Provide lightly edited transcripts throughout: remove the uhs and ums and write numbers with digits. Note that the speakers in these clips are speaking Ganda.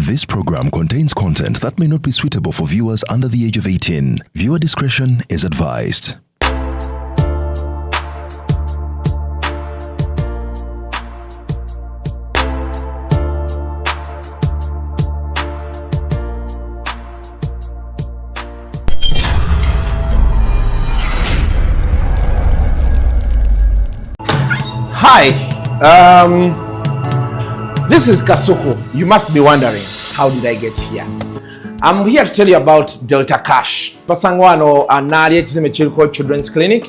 This program contains content that may not be suitable for viewers under the age of 18. Viewer discretion is advised. Hi, this is Kasuku. You must be wondering, how did I get here? I'm here to tell you about Delta Cash. Basanga wano anaali ekizimbe kiriko Children's Clinic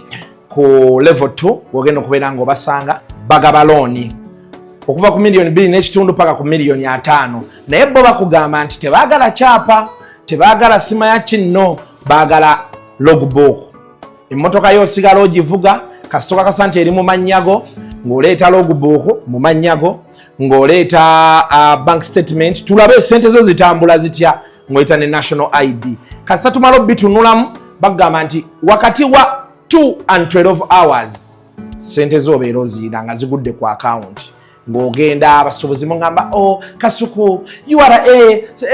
ku level 2, wogenda okubeera ng'obasanga. Bagaba looni okuva ku 2.5 miliyoni paka ku 50 miliyoni, naye bo bakugamba nti tebaagala kyapa, tebaagala simaya kinno, baagala logbook. Emmotoka yo osigala ogivuga kasita okakasa nti eri mu mannyago, ng'oleeta logbook mu mannyago, ng'oleeta bank statement tulabe esente zo zitambula zitya, ng'oleeta ne national ID. Kasita tumala obitunulamu, bagamba nti wakati wa 2 and 12 hours sente zo obeera oziira nga zigudde ku akawunti. Ng'ogenda abasuubuzi mugamba, "O Kasuku, URA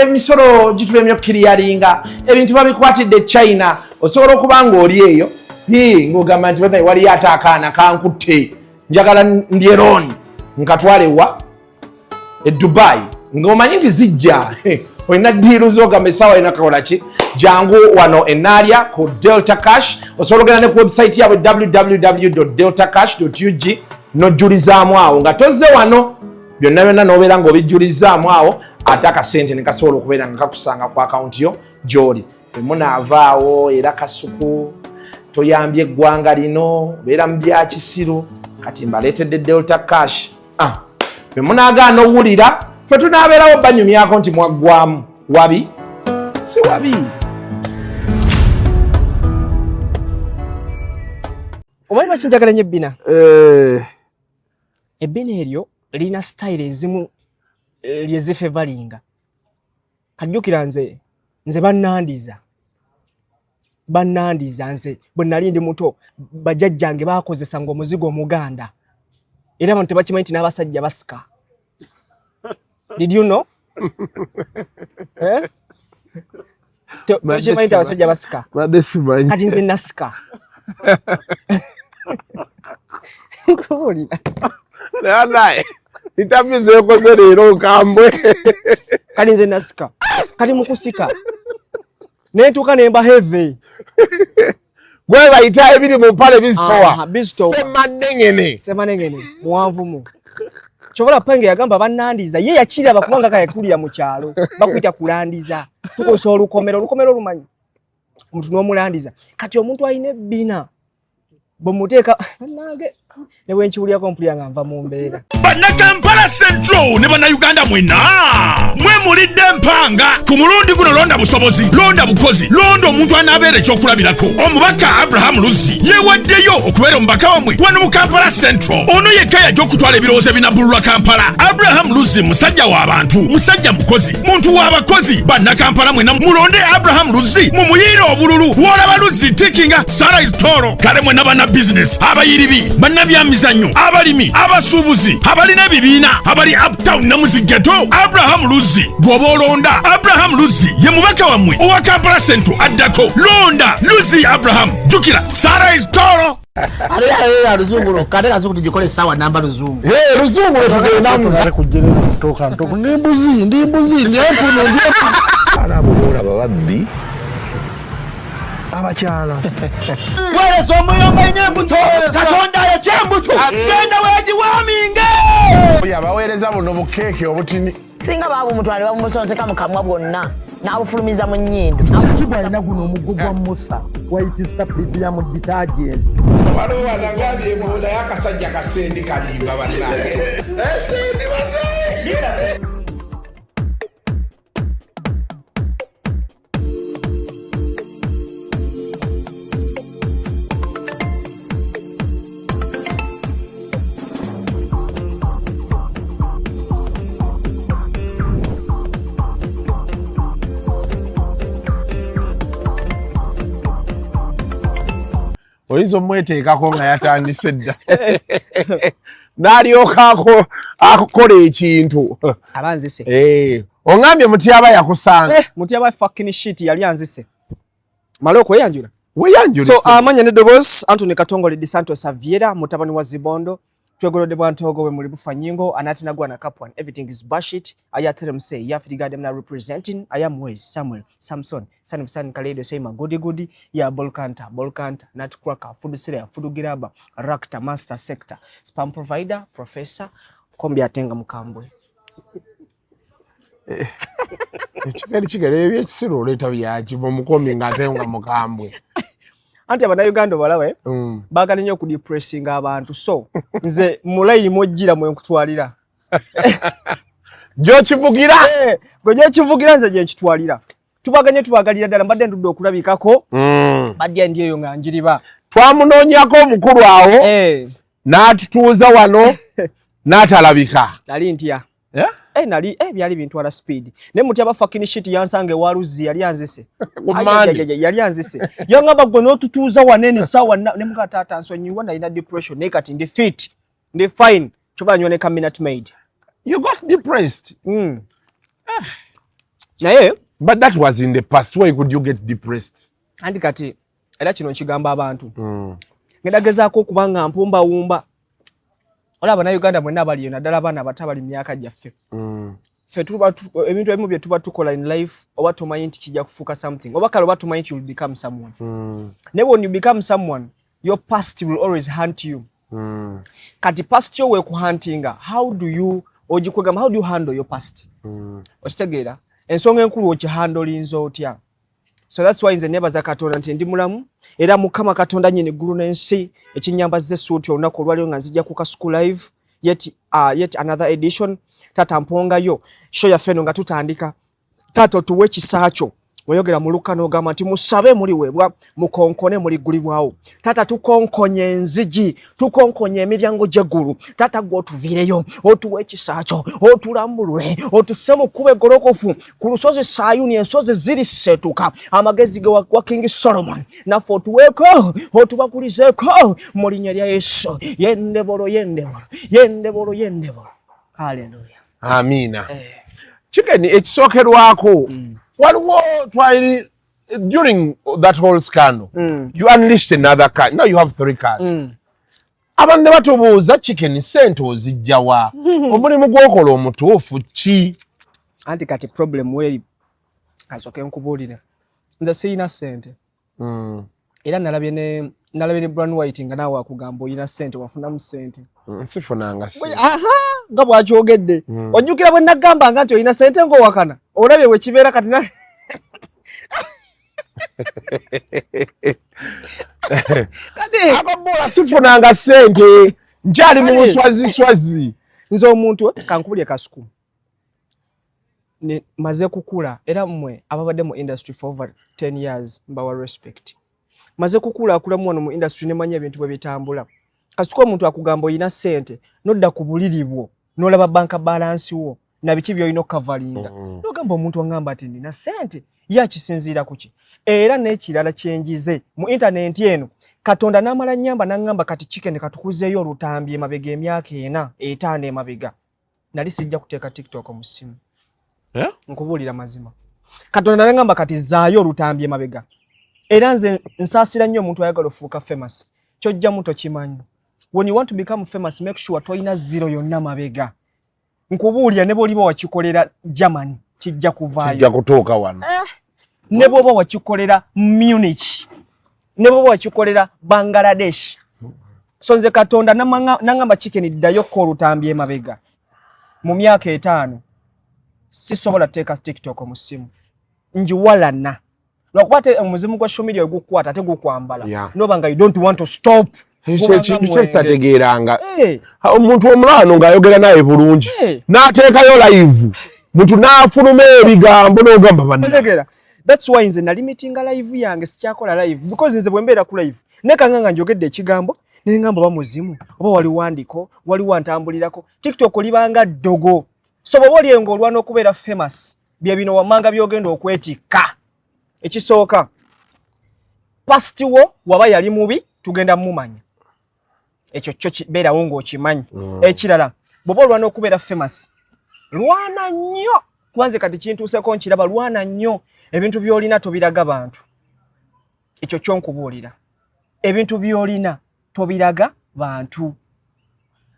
emisolo gitulemye okukiriyalinga, ebintu babikwatidde China." Osobola okuba ng'oli eyo ng'ogamba nti, "Banaye, waliyo ate akaana kankutte, njagala ndye looni nkatwale wa e Dubai." Ng'omanyi nti zijja, olina deal zogamba essaawa yina kakola ki. Jangu wano enaalya ku Delta Cash. Osobola ogenda ne ku website yaabwe www deltacash ug nojjulizaamu awo nga tozze wano, byonna byonna n'obeera ng'obijjulizaamu awo, ate akasente ne kasobola okubeera nga kakusanga ku akawunti yo gy'oli. Emunaavaawo era, "Kasuku, toyambye eggwanga lino, obeera mu byakisiru." Kati mbaleetedde Delta Cash. Ah, bwe munaagaana owulira, ffe tunaabeerawo banyumyako nti mwaggwamu wabi si wabi. Omanyi lwaki njagala nnyo ebbina? Eh. Ebbina eryo lirina sitayiro ezimu lyezifevalinga. Kajjukira nze bannandiza nze bwe nali ndi muto, bajjajjange bakozesanga omuzigo omuganda, era abantu tebakimanyi nti n'abasajja basika. Did you know? Eh? Tokimanyi nti abasajja basika? Badde simanyi. Kati nze nasika, nkubuulira. Naye interview zekoze leero nkambwe. Kati nze nasika, kati mukusika nentuuka nemba heavy. Gwe bayita ebiri mu mpale bizitowa. Aha, bizitowa. Semanengene. Semanengene muwanvumu. Kyobola Penge yagamba bannandiza, ye yakiraba kubanga kayakulira mu kyalo, bakuyita kulandiza, tukozesa olukomero, olukomero olumanyi omuntu n'omulandiza. Kati omuntu alina ebbina bwemuteeka nange ne bwenkiwulyako mpulira nga nva mu mbeera. Bannakampala Central ne Bannayuganda mwenna mwemulidde empanga. Ku mulundi guno londa busobozi, londa bukozi, londa omuntu anaabeera ekyokulabirako. Omubaka Abrahamu Luzzi yeewaddeyo okubeera omubaka wammwe wano mu Kampala Central. Ono yekka yajja okutwala ebirowoozo ebinabbululwa Kampala. Abrahamu Luzzi musajja w'abantu, musajja mukozi, muntu w'abakozi. Bannakampala mwenna mulonde Abrahamu Luzzi, mumuyiire obululu. W'olaba Luzzi tikinga Sara is toro. Kale mwenna banna bizinesi, abayiribi, bannabyamizannyo, abalimi, abasuubuzi, abalina ebibiina, abali uptown ne mu zi ghetto, Abrahamu Luzzi gw'oba olonda. Abrahamu Luzzi ye mubaka wammwe owa Kampala Central addako. Londa Luzzi Abrahamu. Jjukira, Sara is toro. Ate ate luzungu lwokka, ate kasuku tugikola essaawa namba luzungu. Eh, luzungu lwe tugendamu. Kujjerera ntoka ntoka, ndi mbuzi, ndi mbuzi, ndi empunu, ndi empunu. Abo boolaba babbi abakyala. Weereza omuliro mbalina embuto, Katonda ayokya embuto, genda weegiwaaminge. Oyo abaweereza buno bukeeke obutini. Singa baabumutwala ne babumusonseka mu kamwa bwonna n'abufulumiza mu nnyindo. Shakibu alina guno omuggo gwa Musa, White Star Premium Detergent. Waliwo wanagambye mbu naye akasajja kasendi kalimba bannange. Esendi bannange. Oyinza omweteekako nga yatandise dda n'alyoka akukola ekintu. Aba nzise. Eh, Ongambye Mutyaba yakusanga. Eh, Mutyaba fucking shit yali anzise. Male okweyanjula. Weyanjula. So amanya ne Dobos Anthony Katongole de Santos Xaviera mutabani wa Zibondo twegolode bwantogo we muli bufanyingo anati nagwa na kapwan everything is bullshit ayatere mse yafriga dem na representing I am Wes Samuel Samson son of San Kaledo say goody goody ya Bolkanta Bolkanta nutcracker food seller food grabber rakta master sector spam provider professor kombi atenga mukambwe. Ekigeri kigere ebyekisiru oleeta byaki omukombi ng'ate nga mukambwe. Anti abannayuganda obalaba eh? Baagala nnyo okudepressinga abantu so nze mulayini mwojjira mwe nkutwalira. Gy'okivugira? Gwe gy'okivugira nze gye nkitwalira. Tubaganye tubagalira ddala mbadde ndudde okulabikako. Mbadde ndi eyo nga njiriba. Twamunoonyako omukulu awo n'atutuuza wano n'atalabika. Nali ntya. Nali byali bintwala speed. Ne Mutyaba fucking shit yansanga ewa Luzzi yali anzise. Yali anzise. Yangamba gwe n'otutuuza wano eno essaawa ne muga taata nsonyiwa nalina depression naye kati ndi fit. Ndi fine. Kyova nywa ne ka Minute Maid. You got depressed. Naye but that was in the past. Why could you get depressed? Anti kati era kino nkigamba abantu. Ngenda gezaako okuba nga mpumbawumba. Olaba Bannayuganda mwenna abaliyo naddala abaana abato abali mu myaka gyaffe. Ffe tuba ebintu ebimu bye tuba tukola in life oba tomanyi nti kijja kufuuka something oba kale oba tomanyi nti you will become someone. Naye when you become someone, your past will always hunt you. Kati past yo weekuhuntinga, how do you ogikwegamba, how do you handle your past? Okitegeera? Ensonga enkulu okihandolinza otya? So that's why nze nebaza Katonda nti ndi mulamu era Mukama Katonda nnyini eggulu n'ensi ekinyambazza essuuti olunaku olwaleero nga nzijja ku Kasuku Live yet another edition. Taata mpongayo show yaffe eno nga tutandika. Taata otuwe ekisa kyo. Wayogera mu Luka n'ogamba nti musabe muliweebwa, mukonkone muliggulibwawo. Taata tukonkonye enzigi, tukonkonye emiryango gy'eggulu. Taata gwe otuviireyo, otuwe ekisa kyo, otulambulule, otusse mu kkubo eggolokofu ku lusozi Sayuni ensozi ziriseetuka. Amagezi ge wa King Solomon naffe otuweeko, otubakulizeeko mu linnya lya Yesu. Yendebolo, yendebolo, yendebolo, yendebolo. Hallelujah. Amiina. Chicken ekisookerwako waliwo twali during that whole scandal you unleashed another car. Now you have 3 cars. Abantu ne batubuuza Chicken sente ozijja wa? Omulimu gw'okola omutuufu ki? Anti kati problem weri asooke nkubuulire. Nze sirina ssente. Era nalabye ne Brown White nga naawe akugamba olina ssente wafunamu ssente. Sifunanga ssente. Aha, nga bw'akyogedde. Ojjukira bwe nagambanga nti olina ssente ng'owakana. Olabye bwe kibeera kati na Kati ababola sifunanga ssente nkyali mu buswazi swazi. Nze omuntu kankubulye Kasuku. Ne maze kukula era mmwe ababadde mu industry for over 10 years mbawa respect. Maze kukula akulamu wano mu industry ne manya ebintu bwe bitambula. Kasuku omuntu akugamba olina ssente nodda ku buliri bwo n'olaba banka balance wo na biki by'olina okukavalinga. N'ogamba omuntu angamba nti nina ssente ye akisinziira ku ki? Era n'ekirala kye njize mu internet eno Katonda n'amala nnyamba n'aŋŋamba kati Chicken katukuzeeyo olutambi emabega emyaka 4 5 emabega. Nali sijja kuteeka TikTok mu ssimu. Nkubuulira mazima. Katonda n'aŋŋamba kati zzaayo olutambi emabega. Era nze nsaasira nnyo omuntu ayagala ofuuka famous. Ky'ojjamu tokimanyi. When you want to become famous, make sure tolina zero yonna mabega. Nkubuulira ne bw'oliba wakikolera Germany kijja kuvaayo. Kijja kutuuka wano. Ne bw'oba wakikolera Munich. Ne bw'oba wakikolera Bangladesh. So nze Katonda n'aŋŋamba Chicken ddayo ko olutambi emabega. Mu myaka 5 sisobola kuteeka TikTok mu ssimu. Njiwalana. Lwakuba ate omuzimu gwa social media ogukukwata ate gukwambala. Noba nga you don't want to stop. Ekyo ekintu kye sitategeeranga. Omuntu omulala ng'ayogera naye bulungi. N'ateekayo live. Muntu n'afuluma ebigambo n'ogamba banna. Otegeera? That's why nze nalimitinga live yange sikyakola live because nze bwe mbeera ku live nekanga nga njogedde ekigambo ne ngamba oba muzimu oba waliwo andiko waliwo antambulirako. TikTok libanga ddogo. So bw'oba oli ng'olwana okubeera famous bye bino wammanga by'ogenda okwetikka. Ekisooka past wo waba yali mubi tugenda mumanya. Ekyo kyo kibeerawo ng'okimanyi. Ekirala bw'oba olwana okubeera famous lwana nnyo. Kwanze kati kintuuseko nkiraba, lwana nnyo, ebintu by'olina tobiraga bantu. Ekyo kyonkubuulira, ebintu by'olina tobiraga bantu.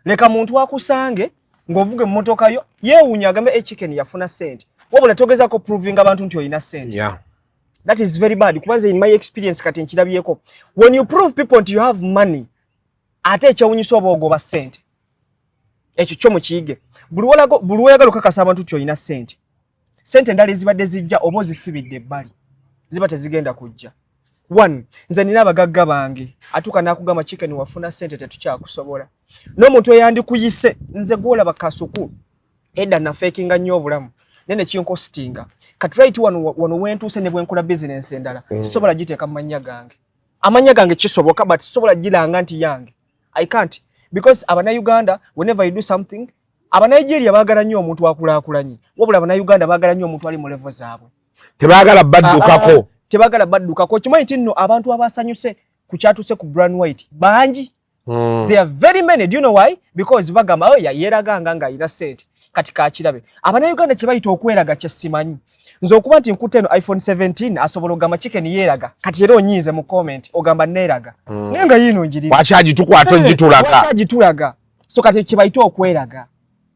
Leka muntu akusange ng'ovuga emmotoka yo, yeewuunya, agambe, "Echicken yafuna ssente." Wabula togezako provinga abantu nti olina ssente. That is very bad, kuba nze in my experience kati nkirabyeko, when you prove people nti you have money, ate ekyewunyisa oba ogoba ssente. Ekyo kyo mukiyige. Buli weyagala okakasa abantu nti olina ssente, ssente endala ezibadde zijja oba ozisibidde ebbali, ziba tezigenda kujja. One, nze nina abagagga bange, atuuka n'akugamba, "Chicken, wafuna ssente, tetukyakusobola." N'omuntu eyandikuyise, nze gwolaba Kasuku, edda nafeekinga nnyo obulamu, naye nekinkositinga. Kati right wano wentuuse, ne bwenkola bizinensi endala, sisobola giteeka mu mannya gange. Amannya gange kisoboka, but sisobola giranga nti yange. I can't, because Abannayuganda, whenever you do something, Abanigeria baagala nnyo omuntu akulaakulanye, wabula Abannayuganda baagala nnyo omuntu ali mu level zaabwe. Tebaagala baddukako. Ah, ah, tebaagala baddukako. Okimanyi nti nno abantu abasanyuse ku kyatuuse ku Brian White bangi? There are very many. Do you know why? Because bagamba, "Oh, yeeraganga ng'alina ssente, kati kakirabe." Abannayuganda kye bayita okweraga kye simanyi nze. Okuba nti nkutte eno iPhone 17, asobola ogamba, "Chicken yeeraga." Kati era onyiize mu comment, ogamba neeraga, naye nga yiino njirira. Wakyagitukwata ogitulaga. Wakyagitulaga. So kati kye bayita okweraga,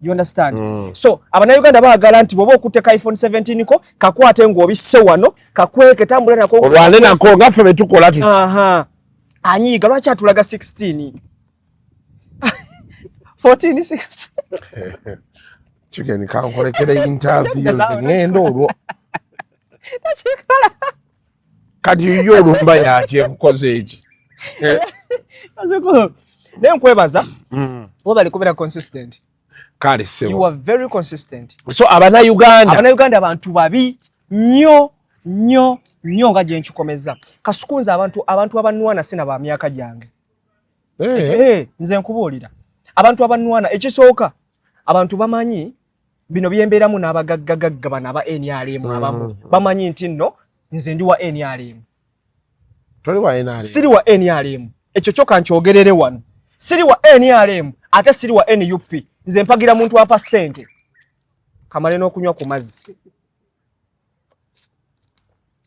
you understand? So Abannayuganda baagala nti bw'oba okutte ka iPhone 17 ko, kakwate ng'obisse wano, kakweke, tambula nako. Olwane nako nga ffe betukola tuti. Aha. Anyiiga, lwaki atulaga 16, 14, 16? Chicken, kankolekere interview, nze ŋŋenda olwo. Takikola. Kati yo olumba yaki ekukoze eki? Naye nkwebaza, webale kubeera consistent. Kale You ssebo. are very consistent. So Abannayuganda, Abannayuganda bantu babi nnyo nnyo nnyo, nga gye nkikomeza. Kasukunze abantu abanwana sina ba myaka gyange. Eh, nze nkubuulira, abantu abanwana, ekisooka abantu bamanyi bino byembeeramu n'abagaggagagga bano aba NRM. Abamu bamanyi nti nno nze ndi wa NRM. Toli wa NRM. Siri wa NRM, ekyo kyo kankyogerere wano. Siri wa NRM, ate siri wa NUP. Nze mpagira muntu ampa ssente. Kamale n'okunywa ku mazzi.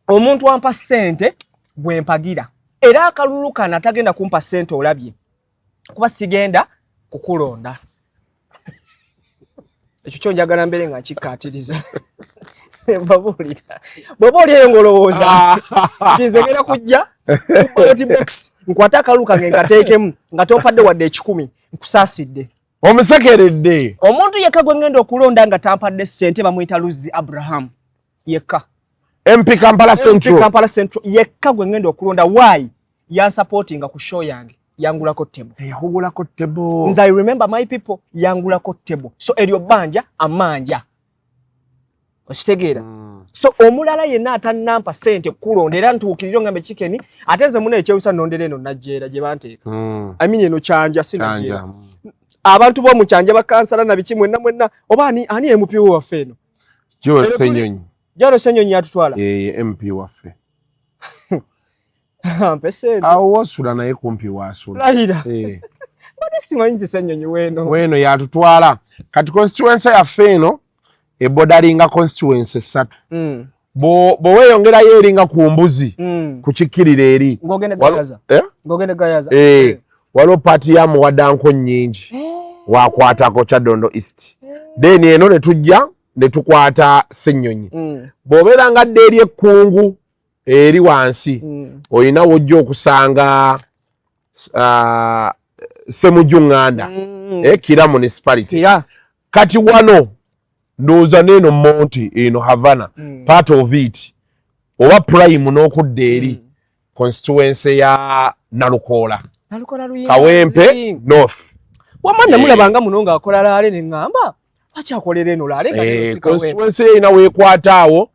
Omuntu ampa ssente gwe mpagira, era akalulu kano atagenda kumpa ssente olabye, kuba sigenda kukulonda. Ekyo kyo njagala mbeere nga nkikkaatiriza. Mbabuulira, bw'oba oli eyo ng'olowooza nti nze ngenda kujja ku ballot box nkwate akalulu kange nkateekemu nga tompadde wadde 100, nkusaasidde. Omusekeredde. Omuntu yekka gwe ngenda okulonda nga tampadde ssente bamuyita Luzzi Abraham yekka. MP Kampala MP Central. Kampala Central yekka gwe ngenda okulonda. Why? Yansupportinga ku show yange, yangulako table. Yakugulako table. Nze I remember my people, yangulako table. So eryo bbanja amanja, okitegeera? So omulala yenna atannampa ssente kulonda, era ntuukirire ongambe, "Chicken." Ate nze muna ekyewusa, nondera eno Najjeera gye banteeka. I mean, eno Kyanja, si Najjeera. Kyanja. Abantu b'omu Kyanja, bakansala na biki, mwenna mwenna, oba ani MP waffe eno? Joel Eno Ssenyonyi. Jalo Ssenyonyi yatutwala. Ye MP waffe. Mpe ssente. Awo wosula naye kumpi wasula. Layira. Eh. Mbadde simanyi nti Ssenyonyi weeno. Weeno yatutwala. Kati constituency yaffe eno ebodalinga constituency esatu. Bwe weeyongerayo eringa ku mbuzi, ku kikkirira eri. Ng'ogenda Gayaza. Eh? Ng'ogenda Gayaza. Eh, waliwo paati ya Muwadanko nnyingi, wakwatako Kyaddondo East, then eno ne tujja ne tukwata Ssennyonyi. Bw'obeera nga dda eri ekkungu eri wansi, olina wojja okusanga Ssemujju Ŋŋanda, Kira municipality. Kira. Kati wano ndowooza neeno Monti eno Havana, part of it oba prime n'okudda eri constituency ya Nalukoola. Nalukola Luyimba. Kawempe North. Wamma namulabanga muno ng'akola laale, ne ŋŋamba, lwaki akolera eno laale nga eno si Kawempe? Constituency erina weekwata awo.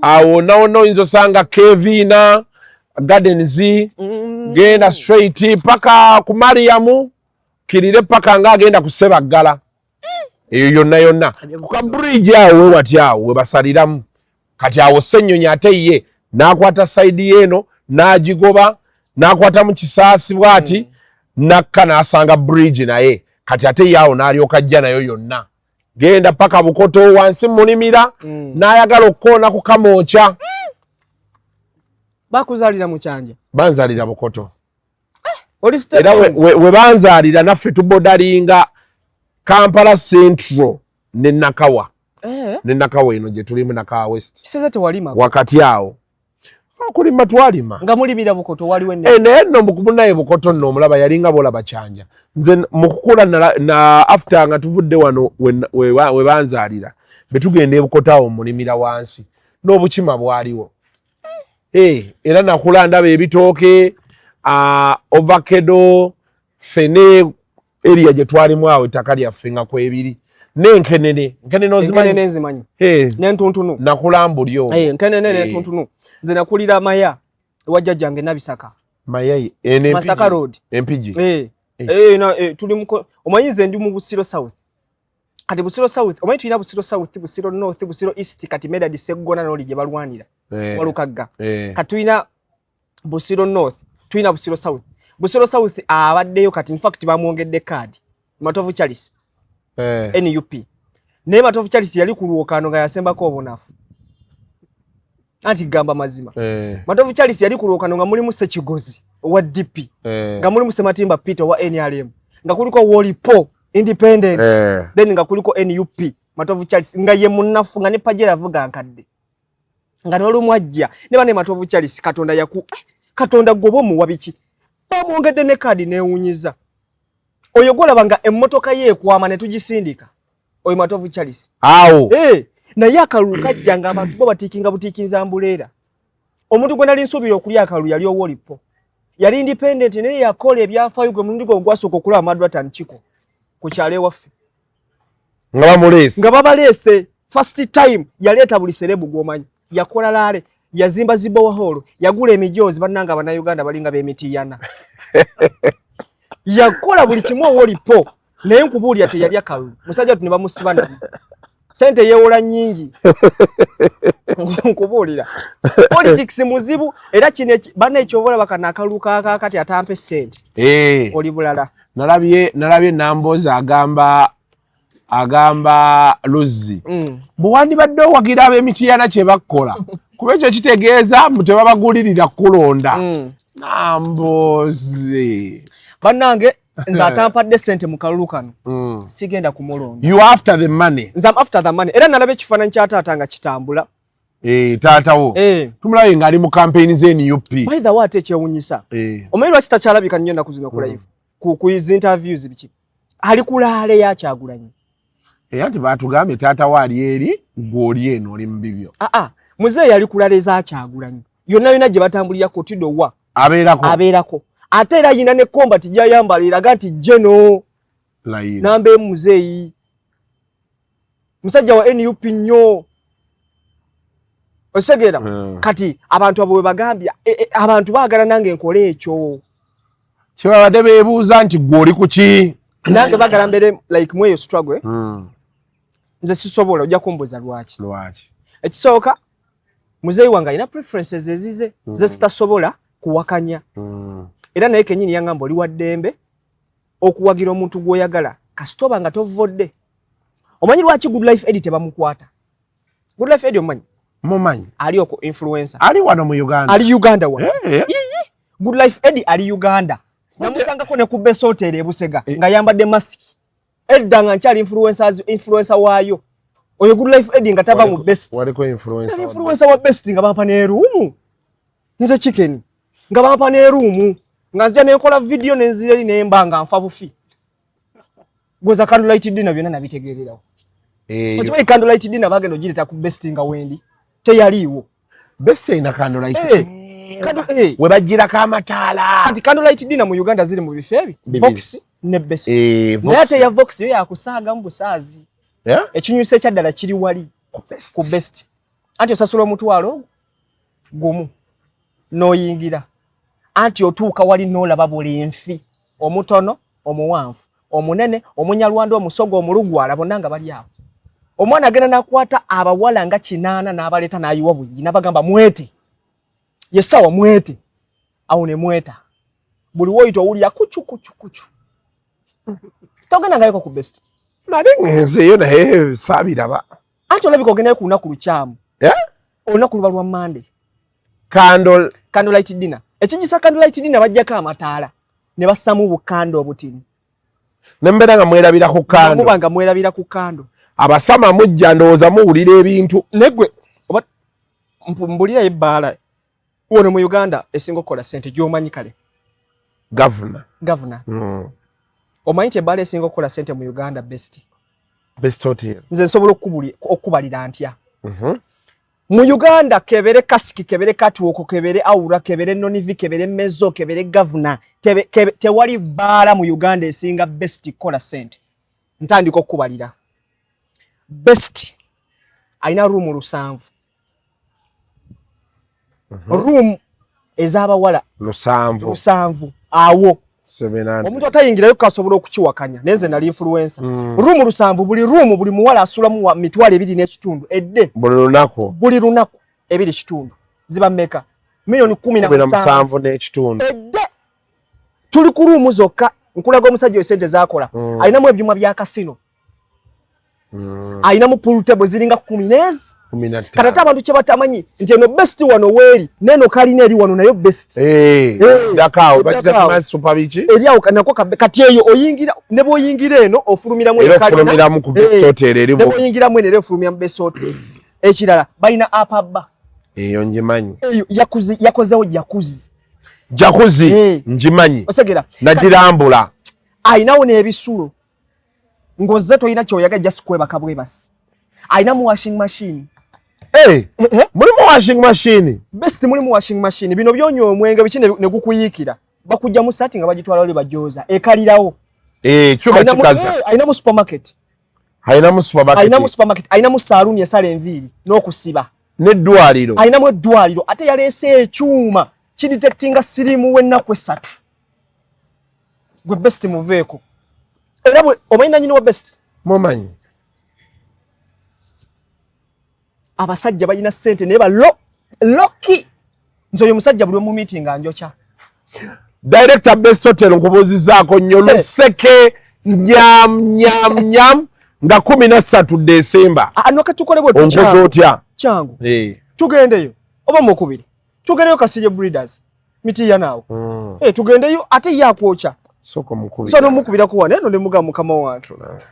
Awo nawonna oyinza osanga Kevina Gardens, genda straight paka ku Mariamu, kirire paka nga agenda ku Sebaggala, eyo yonna yonna ku ka bridge awo wewati awo webasaliramu. Kati awo Ssennyonyi ate ye n'akwata side yeeno n'agigoba, n'akwatamu Kisaasi bw'ati, nakka n'asanga bridge naye. Kati ate ye awo n'alyoka ajja nayo yonna Genda paka Bukoto wansi mulimira. N'ayagala okukoona ku Kamwokya. Bakuzaalira mu Kyanja? Banzaalira Bukoto. Oli step Era we banzaalira naffe tubodalinga Kampala Central ne Nakawa. Ne Nakawa eno gye tulimu, Nakawa West. Kiseza tewalima? Wakati awo okulima twalima. Nga mulimira Bukoto waliwo enne? Eh, naye nno munaye Bukoto nno omulaba yalinga bolaba Kyanja. Nze mu kukula na after nga tuvudde wano we banzaalira, betugenda ebukoto awo mulimira wansi n'obukima bwaliwo. Eh, era nakula ndaba ebitooke, avocado, fene area gye twalimu awo ettaka lyaffe nga kwebiri n'enkenene. Nkenene ozimanyi? Enkenene nzimanyi. Eh, N'entuntunu. Nakula mbulyo. Eh, enkenene Eh. n'entuntunu. Nze nakulira Maya ewa jjajjange Nabisaka. Mayayi eno? Masaka Road. Empigi? Eh. Eh. Eh, na tuli muko omanyi nze ndi mu Busiro South. Kati Busiro South, omanyi tulina Busiro South, Busiro North, Busiro East, kati Medard Seggona n'oli gye balwanira. Walukagga. Kati tulina Busiro North, tulina Busiro South. Busiro South abaddeyo kati, in fact bamwongedde kaadi. Matovu Charles. NUP. Naye Matovu Charles yali ku lwokaano nga yasembako obunafu. Anti gamba mazima. Matovu Charles yali ku lwokaano nga mulimu Ssekigozi owa DP. Nga mulimu Sematimba Peter owa NRM. Nga kuliko Wolipo Independent. Then nga kuliko NUP. Matovu Charles nga ye munafu nga ne Pajero avuga nkadde. Nga n'olumu ajja ne bane Matovu Charles Katonda yaku Katonda goba omuwa biki? Bamwongedde ne kaadi neewunyiza. Oyo gwolaba nga emmotoka ye ekwama ne tugisindika. Oyo Matovu Charles. Awo. Eh, naye akalulu kajja nga abantu bo batiikinga butiikinza mbuleera. Omuntu gwe nali nsuubira okulya akalulu yali Owolipo. Yali independent naye yakola ebyafaayo, gwe mulundi gwe gwasooka okulaba Madratan Chiko ku kyalo ewaffe. Nga bamuleese? Nga babaleese first time. Yaleeta buli celeb gw'omanyi. Yakola rally, yazimba zibowa hall, yagula emijoozi. Bannanga Abannayuganda balinga b'emitiyana. Yakola buli kimu Owolipo, naye nkubuulira teyalya kalulu. Musajja tu ne bamusiba nabi sente yeewola nnyingi. Nkubuulira, politics muzibu. Era kino banna ekyova olaba kano akalulu kakakati atampa essente oli bulala. Nalabye Namboozi agamba Luzzi bwe wandibadde owagira ab'emitiyana kye bakkola, kuba ekyo kitegeeza mbu tebabagulirira kulonda. Namboozi. Bannange, nze atampadde sente mu kalulu kano sigenda kumulonda. You after the money? Nze am after the money. Era nalaba ekifaananyi kya taata nga kitambula. Eh, taata wo. Eh. Tumulabe ng'ali mu campaign ze NUP. By the way, ate ekyewunyisa, omanyi lwaki takyalabika nnyo ennaku zino ku live, ku zi interviews biki? Ali ku rally ya Kyagulanyi. Era nti batugambye taata wo ali eri, gw'oli eno oli mu bibyo. Aa, muzeeyi ali ku rally za Kyagulanyi yonna yonna gye batambulira kotido wa abeerako. Abeerako. Ate era yina ne combat gyayambala eraga nti geno Layini. Namba emu muzeeyi musajja wa NUP nnyo, osegera. Kati abantu abo bwe bagambye abantu baagala nange nkole ekyo. Kyebabadde beebuuza nti gwe oli ku ki? Nange bagala mbeere like mweyo struggle, eh? Nze sisobola. Ojja kumbuuza lwaki. Lwaki? Ekisooka, muzeeyi wange alina preferences ezize ze zitasobola kuwakanya. Era naye kenyini yaŋŋamba, oli wa ddembe okuwagira omuntu gw'oyagala kasita oba nga tovodde. Omanyi lwaki Good Life Eddie tebamukwata? Good Life Eddie omumanyi? Mumanyi. Ali oko influencer. Ali wano mu Uganda? Ali Uganda wano. Eh. Yiyi, Good Life Eddie ali Uganda. Namusangako ne ku Best Hotel e Busega nga yambadde masiki. Edda nga nkyali influencer waayo, oyo Good Life Eddie nga tava mu Best. Waliko influencer? Nali influencer wa Best nga bampa ne room. Nze chicken nga bampa ne room, nga nzija nenkola video nenzira eri nemba nga nfa bufi. Goza candlelight dinner byonna nabitegeererawo. Okimanyi candlelight dinner bagenda ogireta ku Best nga wendi teyaliiwo? Best erina candlelight? Eh, eh. We bagirako amataala. Kati candlelight dinner mu Uganda ziri mu bifo ebi Bibiri. Vox ne Best. Eh, Naye ate ya Vox yo yakusaaga mu busaazi. Yeah? Ekinyusi ekyaddala kiri wali Ku Best. Ku Best. Anti osasula 10,000 n'oyingira, anti otuuka wali n'olaba buli nfi, omutono, omuwanvu, omunene, Omunyalwanda, Omusoga, Omulugwala, bonna nga bali awo. Omwana agenda nakwata abawala nga 8 n'abaleeta n'ayiwa buyi n'abagamba, "Mwete yesawa, mwete awo." Ne mweta buli woyita owulira kucu kucu kucu. Togenda ngayoko ku Best? Nali ngenzeeyo naye saabiraba. Anti olabika ogendayo ku lunaku lukyamu. Eh? Olunaku luba lwa Monday. Candle Candlelight dinner. Ekijisa candlelight dinner bajjako amataala ne bassamu bukando obutini. Ne mbeera nga mwerabira ku kando. Muba nga mwerabira ku kando. Abasama mujja ndowooza muwulira ebintu. Negwe oba mbulira ebbaala wano mu Uganda esinga okukola ssente gy'omanyi kale. Gavuna. Gavuna. Omanyi nti ebbaala esinga okukola ssente mu Uganda best. Best hotel. Nze nsobola okukubalira ntya. Mu Uganda kebere kasiki, kebere katuoko, kebere aura, kebere nonivi, kebere mezo, kebere gavuna. Tewali bbaala mu Uganda esinga best kukola ssente. Ntandika okukubalira. Best alina room 7. Room ez'abawala 7. Awo omuntu atayingirayo kasobola okukiwakanya naye nze nali influencer. Room 7, buli room buli muwala asulamu wa 2,500 edde buli lunaku, buli lunaku 2.5 ziba mmeka? Milioni 17 n'ekitundu edde. Tuli ku room zokka. Nkulaga omusajja oyo sente zakola. Alinamu ebyuma bya kasino. Alinamu pool table ziringa 10 nezi. Kati ate abantu kye batamanyi nti eno best wano weeri neno kalina eri wano nayo best. Dakaawo bakita smash super biki? Eri awo nako kati eyo oyingira ne bw'oyingira eno ofulumiramu eyo kalina. Ofulumiramu ku best hotel eri. Ne bw'oyingiramu eno era ofulumira mu best hotel. Ekirala balina upper bar. Eyo ngimanyi. Eyo yakozewo jacuzzi. Jacuzzi ngimanyi. Osegera. Nagirambula. Ayinawo n'ebisulo. Ng'ozze tolina ky'oyagala just kwebaka bwebasi. Ayinamu washing machine. Hey, mulimu washing machine. Best mulimu washing machine. Bino byonywa omwenge biki ne gukuyiikira. Bakujja mu saati nga bagitwala wali bajooza. Ekalirawo. Kyuma kikaza. Ayinamu supermarket. Ayinamu supermarket. Ayinamu supermarket. Ayinamu saloon esala enviiri n'okusiba. N'eddwaliro. Ayinamu eddwaliro. Ate yaleese ekyuma kidetectinga siriimu w'ennaku 3. Gwe best muveeko. Era omanyi nannyini wa best? Mumanyi. Abasajja balina ssente naye ba loki. Nze oyo musajja buli omu meeting anjokya. Director Best Hotel nkubuuzizaako nnyo luseke nyam nyam nyam nga 13 Desemba. Ano katukole bwe onkoze otya? Kyangu. Tugendeyo oba mukubiri. Tugendeyo Kasirye Breeders. Mitiya naawe. Tugendeyo ate ye akwokya. Soko mukubira. So nomukubira kuwa neno ne mugamba mukama wange.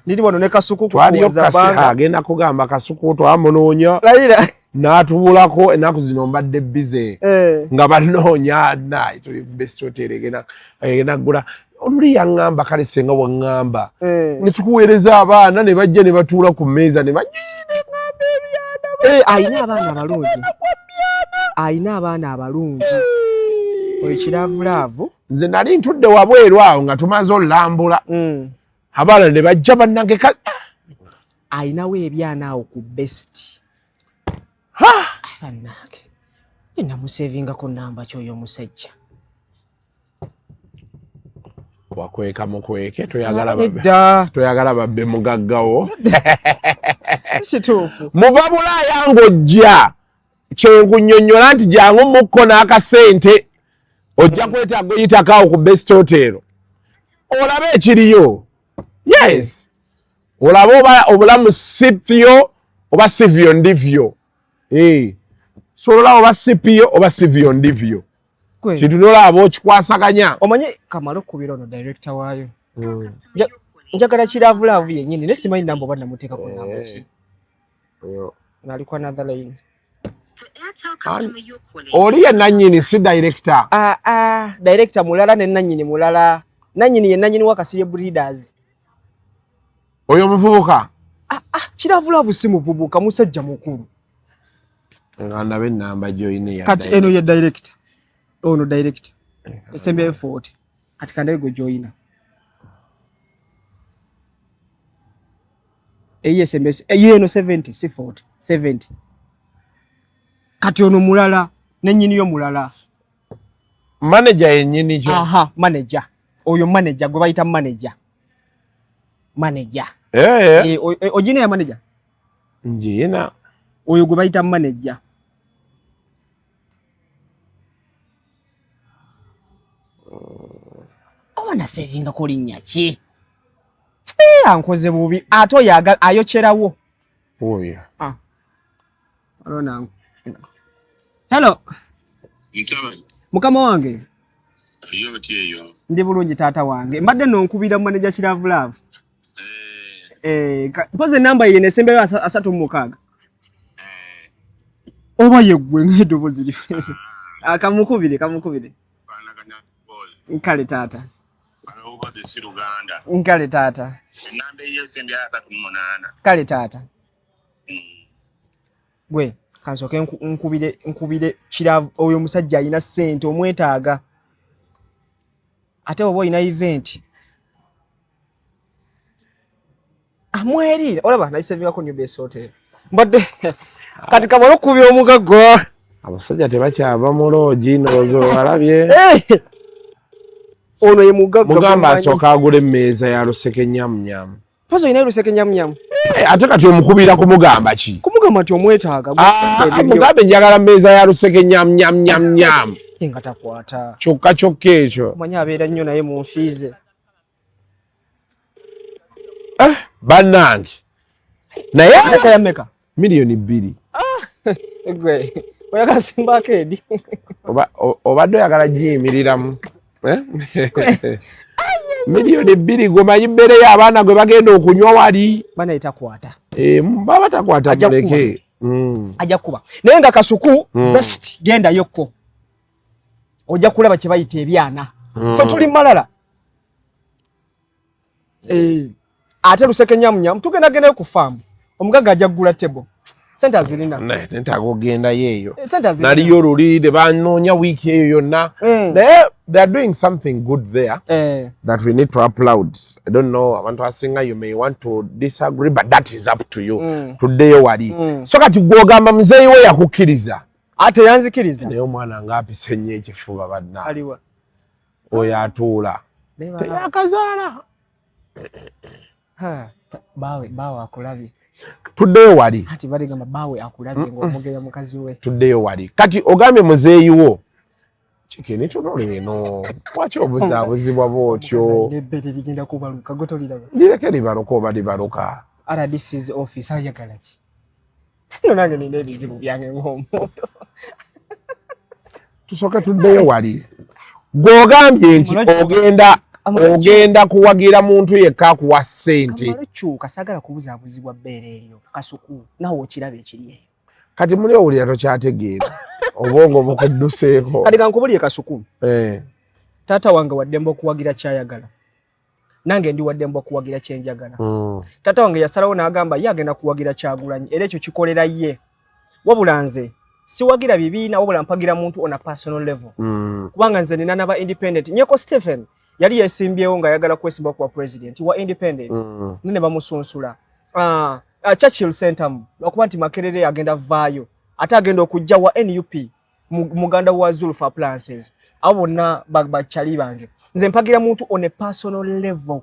Ndiri wano ne Kasuku kuweza banga. Agenda kugamba Kasuku twamunoonya. Layira. N'atubulako ennaku zino mbadde busy. Nga banoonya naye tuli Best Hotel egenda kugula. Oluli yaŋŋamba kale senga waŋŋamba. Ne tukuweereza abaana ne bajja ne batuula ku mmeeza ne bajja. Ayina abaana abalungi. Ayina abaana abalungi. Oyo kiravulaavu. Nze nali ntudde wabweru awo nga tumaze olambula. Abaana ne bajja bannange Ayinawo ebyana awo ku best. Bannange. Namusevingako namba ki oyo omusajja? Wakweka mukweke toyagala babbe mugaggawo. Si kituufu. Muva Bulaaya ng'ojja kyenkunnyonnyola nti jangu mukko n'akasente ojja kwetaaga oyitako awo ku Best Hotel olabe ekiriyo. Yes, olabe oba obulamu sipyo oba sivyo ndivyo. So olaba oba sipyo oba sivyo ndivyo. Kintu n'olaba okikwasaganya. Omanyi kamala okukubira ono director waayo. Njagala kiravulaavu yennyini naye simanyi namba oba namuteekako namba ki. Nali ku another line. Oli ye nannyini si director. Director mulala ne nannyini mulala. Nannyini ye nannyini wa Kasirye Breeders. Oyo muvubuka? Kiravulaavu si muvubuka, musajja mukulu. Nga ndabe ennamba gy'olina eya Kati eno ye director. Ono director. Esembyeyo 40. Kati kandabe gwe gy'olina. Eyi SMS, eyi eno 70, si 40, 70. Kati ono mulala, nennyini yo mulala. Manager yennyini kyo. Aha, manager. Oyo manager gwe bayita manager. Manager. Ogina ya manager? Njina. Oyo gwe bayita manager. Oba nasevingako linnya ki? Eh, ankoze bubi ate oyo ayokyerawo. Oyo. Ah. Hello. Mukama wange. Ndi bulungi taata wange. Mbadde nno nkubira manager Kiravu Love. Eh, mpozi enamba ye nesembera 36. Oba yeggwe ng'eddoboozi li. Ah, kamukubire kamukubire. Nkale taata. Nkale taata. Kale taata. Gwe kansooke nkubire nkubire Kiravu oyo omusajja alina ssente omwetaaga. Ate oba olina event. Amweriira olaba naisevingako New Base Hotel. Mbadde kati kamala okukubira omugagga. Abasajja tebakyava mu loogi ndowooza obalabye. Eh! Ono ye mugagga. Mugamba asooka agula emmeeza ya luseke nyamunyamu. Mpozi olinayo luseke nyamunyamu. Eh, ate kati omukubira kumugamba ki? Kumugamba nti omwetaaga. Ah, mugambe njagala mmeeza ya luseke nyamunyamunyamu. Nga takwata. Kyokka kyokka ekyo. Omanyi abeera nnyo naye mu nfiize. Eh, bannange. Naye Pesa ya mmeka? 2 million. Ah, gwe oyagala simbako edi. Obadde oyagala giyimiriramu. Eh? 2 million gwe manyi mbeereyo abaana gwe bagenda okunywa wali. Bana takwata. Eh, baba takwata Ajja muleke. Ajja kuba. Naye nga Kasuku best genda yokko. Ojja kulaba kye bayita ebyana. Ffe tuli malala. Eh, ate luseke nyamunyamu tugenda gendayo ku faamu. Omugagga ajja kugula table. Sente azirina. Netaaga ogendayo eyo. Eh, sente azirina. Naliyo luli ne banoonya wiiki eyo yonna. Naye they are doing something good there that we need to applaud. I don't know, abantu abasinga you may want to disagree, but that is up to you. Tuddeyo wali. So kati gw'ogamba muzeeyi we yakukkiriza. Ate yanzikiriza. Naye omwana ng'apise nnyo ekifuba banna. Aliwa? Oyo atuula. Naye Teyakazaala. Ha, baawe baawe akulabye. Tuddeyo wali. Anti baligamba baawe akulabye ng'omugera mukazi we. Tuddeyo wali. Kati ogambye muzeeyi wo. Kikini tunula eno. Lwaki obuzaabuzibwa bw'otyo? N'ebbere ligenda kubaluka gwe toliraba. Lireke libaluka oba libaluka. RDC's office ayagala ki? Nno nange nina ebizibu byange ng'omuntu. Tusooke tuddeyo wali. Gw'ogambye nti ogenda kuwagira muntu yekka akuwa ssente. Kamala kyuka saagala kubuzaabuzibwa bbeere eryo. Kasuku naawe okiraba ekiri eyo. Kati muli owulira tokyategeera. Obwongo bukudduseeko. Kati kankubulire Kasuku. Eh. Taata wange waddembe okuwagira kyayagala. Nange ndi waddembe okuwagira kyenjagala. Taata wange yasalawo n'agamba ye agenda kuwagira Kyagulanyi era ekyo kikolera ye. Wabula nze siwagira bibiina wabula mpagira muntu on a personal level. Kubanga nze nina naba independent. Nyeko Stephen yali yesimbyewo ng'ayagala kwesimba kuba president wa independent. Ne bamusunsula. Churchill Sentamu lwakuba nti Makerere agenda vaayo ate agenda okujja wa NUP muganda wa Zulfa Appliances. Abo bonna bakyali bange. Nze mpagira muntu on a personal level.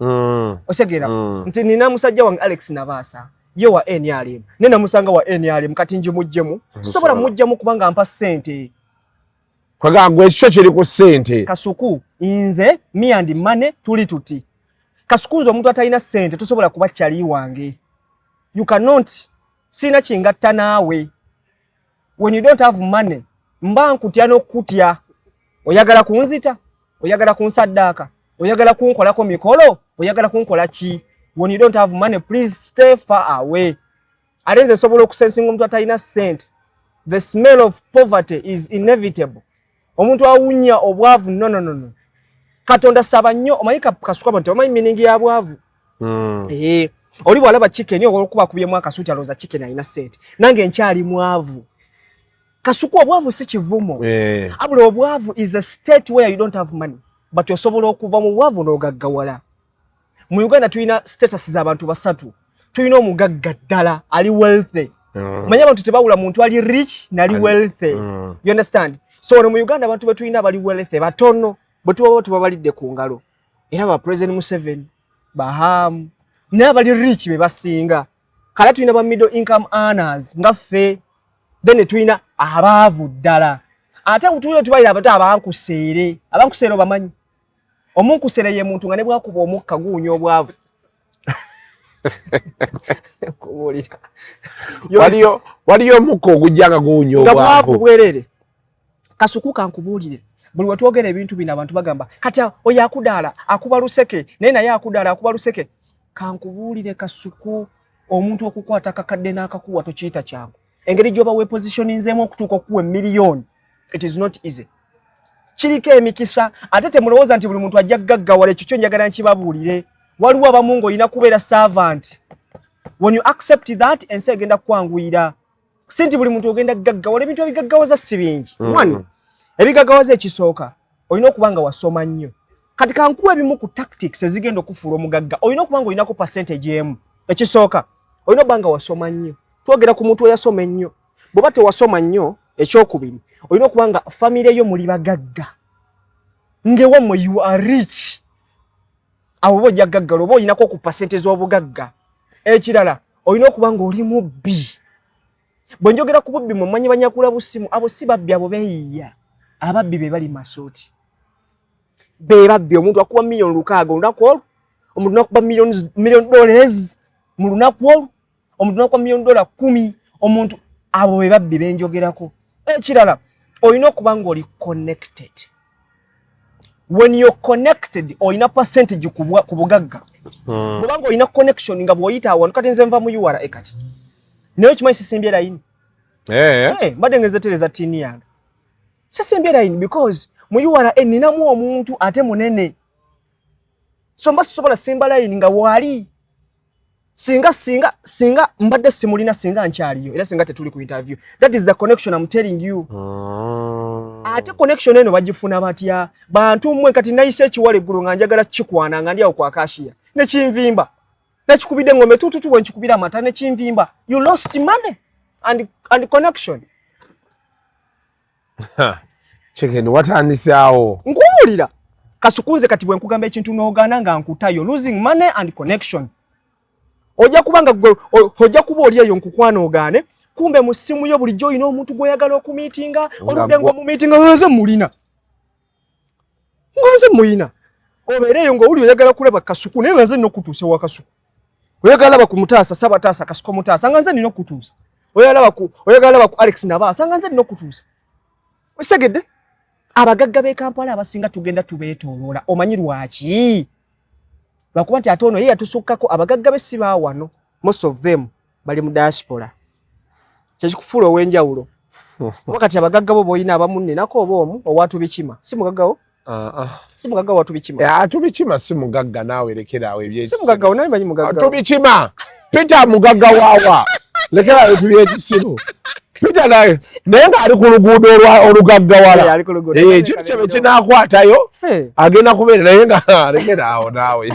Osegeera nti nina musajja wange Alex Nabaasa ye wa NRM ne namusanga wa NRM kati njimuggyemu sobola muggyemu kubanga ampa ssente. Kwegamba gwe ekikyo kiri ku ssente. Kasuku nze me and money tuli tuti. Kasuku nze omuntu atalina ssente tosobola kuba kyali wange. You cannot. Sina kingatta naawe. When you don't have money mba nkutya n'okutya. Oyagala kunzita, oyagala kunsaddaaka, oyagala kunkolako mikolo, oyagala kunkola ki? When you don't have money please stay far away. Ate nze nsobola okusensinga omuntu atalina ssente. The smell of poverty is inevitable. Omuntu awunya obwavu no no no no. Katonda saba nnyo omanyi Kasuku abantu tebamanyi meaning ya bwavu. Eh, oli bw'alaba chicken olwokuba akubyemu akasuuti alowooza chicken alina ssente. Nange nkyali mwavu. Kasuku obwavu si kivumo. Abula obwavu is a state where you don't have money. But osobola okuva mu bwavu n'ogaggawala. Mu Uganda tulina status z'abantu basatu. Tulina omugagga ddala ali wealthy. Manyi abantu tebawula muntu ali rich nali wealthy. You understand? So wano mu Uganda abantu be tulina abali wealthy batono bwe tuba tubabalidde ku ngalo. Era ba President Museveni, Baham, n'abali rich be basinga. Kale tulina ba middle income earners nga ffe. Then tulina abaavu ddala. Ate tulina tubalira abato abankuseere. Abankuseere obamanyi? Omunkuseere ye muntu nga ne bwakuba omukka guwunya obwavu. Kubuulira. Waliyo omukka ogujja nga guwunya nga bwavu bwerere. Kasuku, kankubuulire, buli wetwogera ebintu bino abantu bagamba kati oyo akudaala akuba luseke, naye akudaala akuba luseke. Kankubuulire Kasuku, omuntu okukwata akakadde n'akakuwa tokiyita kyangu. Engeri gy'oba wepositioninzeemu okutuuka okukuwa emiliyoni, it is not easy, kiriko emikisa. Ate temulowooza nti buli muntu ajja kugaggawala. Ekyo kyo njagala nkibabuulire, waliwo abamu ng'olina kubeera servant. When you accept that, ensi egenda kukwanguyira. Si nti buli muntu ogenda kugaggawala. Ebintu ebigaggawaza si bingi. One, ebigaggawaza ekisooka, olina okuba nga wasoma nnyo. Kati kankuwa ebimu ku tactics ezigenda okufuula omugagga. Olina okuba nga olinako percentage emu. Ekisooka, olina okuba nga wasoma nnyo. Twogera ku muntu eyasoma ennyo. Bw'oba tewasoma nnyo, ekyokubiri, olina okuba nga famire yo muli bagagga, ng'ewammwe you are rich. Awo oba ojja gaggala, oba olinako ku pasente z'obugagga. Ekirala, olina okuba ng'oli mubbi. Bwe njogera ku bubbi, mwe banyakula busimu, abo si babbi, abo beeyiiya. Ababbi be bali masuuti, be babbi. Omuntu akuwa 6 million olunaku olwo, omuntu nakuba million dollars mu lunaku olwo, omuntu nakuba million dola 10, omuntu abo be babbi benjogerako. Ekirala, olina okuba ng'oli connected. When you're connected, olina percentage ku bugagga. Bwobanga olina connection nga bw'oyita awantu, kati nze nva mu URA kati, naye okimanyi sisimbye layini? Eh. Mbadde ngezetereza TIN yange, sisimbye layini because mu URA ninamu omuntu ate munene, so mba sisobola simba layini nga waali. Singa mbadde simulina, singa nkyaliyo era singa tetuli ku interview. That is the connection I'm telling you. Ate connection eno bagifuna batya, bantu mmwe? Kati nayise ekiwala eggulu nga njagala kikwana, nga ndi awo kwa cashier, nekinvimba, nekikubidde engombe tututu, bwe nkikubira amata nekinvimba. You lost money and connection. Chicken watandise awo. Nkuwulira Kasukunze, kati bwe nkugamba ekintu n'ogaana nga nkutayo, losing money and connection. Ojja kuba nga gwe ojja kuba oli eyo nkukwana ogaane, kumbe mu ssimu yo bulijjo olina omuntu gw'oyagala okumiitinga, oludde ng'omumiitinga, nze mulina, nga nze muyina. Obeere eyo ng'owuli oyagala kulaba Kasuku, naye nga nze nina okutuusa ewa Kasuku. Oyagala laba ku Mutaasa, Sabataasa, Kasuku Mutaasa, nga nze nina okutuusa. Oyagala laba ku Alex Nabaasa, nga nze nina okutuusa. Osegedde? Abagagga b'e Kampala abasinga tugenda tubeetooloola. Omanyi lwaki? Lwakuba nti ate ono ye yatusukkako. Abagagga be si ba wano, most of them bali mu diaspora. Kyekikufuula ow'enjawulo, kuba kati abagagga bo boolina abamu nninako oba omu owatubikima si mugaggawo? Si mugagga watubikima? Eh, atubikima si mugagga naawe, lekeraawo. Si mugaggawo, naye manyi mugaggawo. Atubikima Peter mugagga waawa? Lekeraawo ebyekisiru. Peter naye ng'ali ku luguudo olugaggawala. Eh, ali ku luguudo. Eh, ekintu kye kinaakwatayo Eh. agenda kubeera naye nga lekeraawo naawe.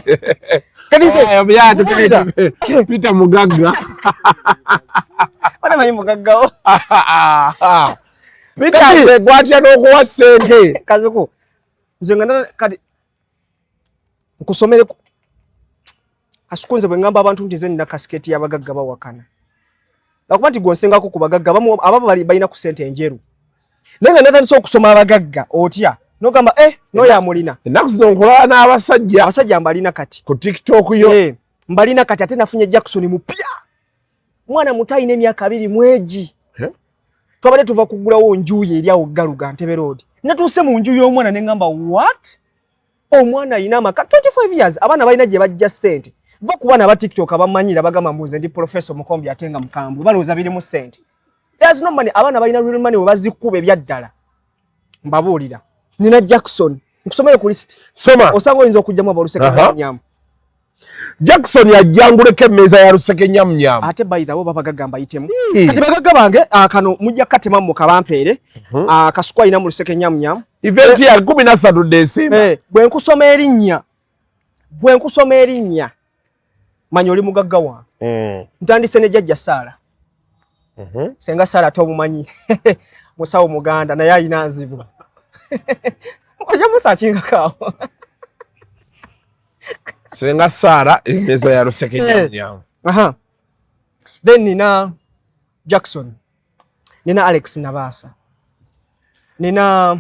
Kati nze Eh, Peter mugagga. Bana manyi mugaggawo. Peter gwatya n'okuwa ssente. Kazuku, nze nga kati nkusomere Kasuku, nze bwe ngamba abantu nti nze nina kasiketi y'abagagga bawakana, lwakuba nti gwonsengako ku bagagga. Abamu abamu bali balina ku ssente enjeru, naye nga natandise okusoma abagagga otya nogamba eh, noyo amulina. Ennaku zino nkulala n'abasajja. Abasajja mbalina kati. Ku TikTok yo. Eh, mbalina kati. Ate nafunye Jackson mupya, mwana muto, alina emyaka 21. Eh? Twabadde tuva kugulawo njuyi eri awo Galuga Ntebe Road, natuuse mu nju y'omwana ne ŋŋamba, "What?" Omwana alina amaka, 25 years. Abaana balina gye bajja ssente. Va ku baana aba TikTok abamanyira, bagamba mbuze ndi professor mukombi ate nga mukambwe, balowooza birimu ssente. There's no money. Abaana balina real money we bazikuba ebyaddala. Mbabuulira, nina Jackson. Nkusomere ku list. Soma. Osanga oyinza okugyamu abaluseke nyamu. Jackson yajjanguleko emmeeza ya luseke nyamunyamu. Ate by the way, babagagga mbayitemu kati. Bagagga bange, kano mujja katema mu kabampeere. Kasuku alina mu luseke nyamunyamu. Event ya 13 December. Eh, bwe nkusoma erinnya manya oli mugagga wange. Ntandise ne Jjajja Saala. Senga Saala tomumanyi, musawo muganda, naye alina nzibu, ojja musakingakaawo. Senga Saara, emmeeza ya luseke nyamunyamu. Aha. Then nina Jackson, nina Alex Nabaasa, nina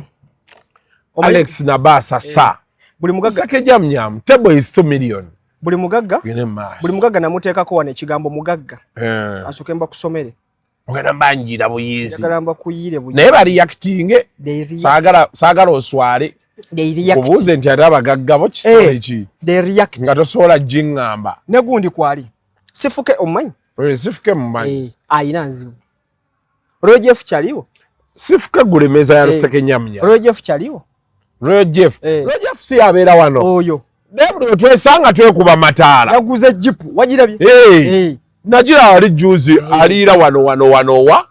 Alex Nabasa sa buli mugagga. Luseke nyamunyamu table is 2 million. Buli mugagga, Gende mu maaso. buli mugagga namuteekako wano ekigambo mugagga. Eh. Asooke mbakusomere. Ogenda mbanjira buyizi. Njagala mbakuyiire buyizi. Naye bareactinge. They react. Saagala oswale. They react. Kubuuze nti ate abagagga bo kitole Eh. ki They react. nga tosobola giŋŋamba. Ne gundi kwali sifuke, omumanyi? Oyo sifuke mumanyi. Eh, ayina nzibu. Royal Jeff kyaliwo. Sifuke gula emmeeza ya Eh. Luseke nyamunya. Royal Jeff kyaliwo. Royal Jeff. Eh. Royal Jeff si abeera wano? Oyo. Naye buli wetwesanga twekuba mataala. Yaguze jipu, wagirabye? Eh. Eh. Nagira ali juzi aliira wano wano wano wa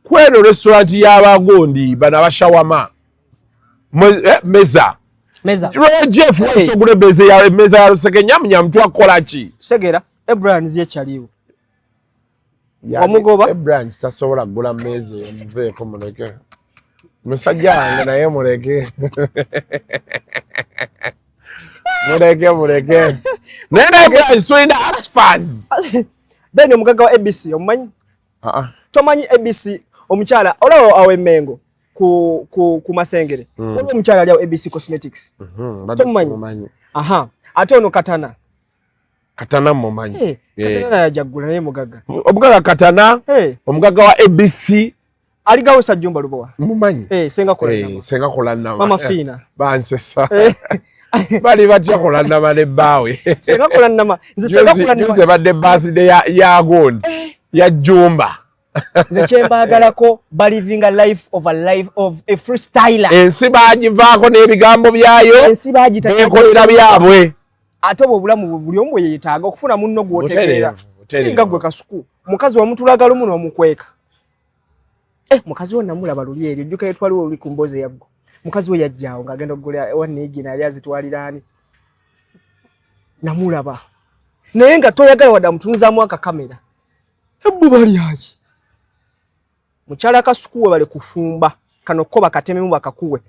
kweno restaurant y'abagundi bano abashawama meza. Meza. Royal Jeff. Eh. Wesogula emmeeza ya Luseke nyamunyamu, twakola ki? Segera Abraham ye kyaliwo. Wamugoba? Abraham tasobola kugula mmeeza eyo, muveeko, muleke musajja wange, naye muleke, muleke, muleke, naye Abraham tulina asfas. Then omugagga wa ABC omumanyi? Tomanyi ABC? Omukyala olaba awo emengo ku Masengere, waliwo omukyala ali awo, ABC Cosmetics. Tomumanyi? Aha, ate ono Katana. Katana mumanyi. Eh, Katana naye ajaggula, naye mugagga. Omugagga Katana. Eh. Omugagga wa ABC. Aligawo Sajjumba Lubowa. Mumanyi. Eh, senga kola. Eh, Nama. Senga kola nama. Mama Fina. Bansesa. Eh. Bali batya kola nama ne bbaawe. Senga kola nama, nze senga kola Juzi nama. ebadde birthday ya gundi ya Jumba. Nze kyembaagalako, balivinga life of a life of a freestyler. Ensi bagivaako n'ebigambo byayo. Ensi bagita. Beekolera byabwe. Ate obwo obulamu buli omu bwe yeetaaga okufuna munno gw'otegeera. Butereevu, butereevu. Singa gwe Kasuku, mukazi wamutulaga lumu n'omukweka. Eh, mukazi we namulaba luli eri, ojjuka twaliwo oli ku mboozi eyaggo, mukazi we yajjaawo ng'agenda okugula waniigi, yali azitwalira ani, namulaba naye nga toyagala wadde amutunuzaamu akakamera, ebbuba lyaki. Mukyala Kasuku, we bale kufumba kano ko bakatememu bakakuwe.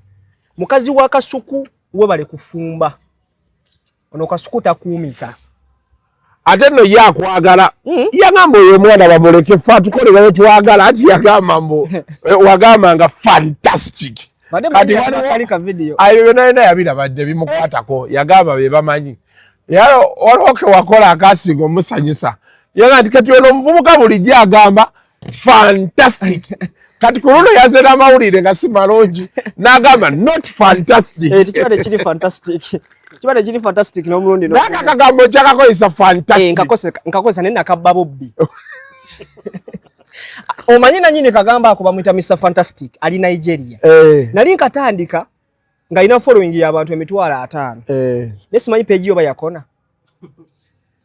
Mukazi wa Kasuku, we bale kufumba. Ono Kasuku takuumika. Ate nno ye akwagala. Yagamba oyo omwana bamuleke, fe atukolera bye twagala. Ati yagamba mbu wagamba nga fantastic. Badde Kati manyi kali ka video. Ayo byonna byonna yabiraba dde bimukwatako, yagamba bye bamanyi. Era waliwo ke wakola akasinga omusanyusa, yaga nti kati ono omuvubuka bulijjo agamba fantastic, kati ku luno yaze n'amawulire nga si malungi n'agamba not fantastic. Eh, tekiba tekiri fantastic, kiba tekiri fantastic n'omulundi. Naye akagambo kyakakozesa. Fantastic. Nkakozesa naye nakabba bubbi. Omanyi nanyini kagamba ako bamwita Mr Fantastic, ali Nigeria. Eh, Nali nkatandika nga alina following y'abantu 50,000. Naye simanyi page oba yakona.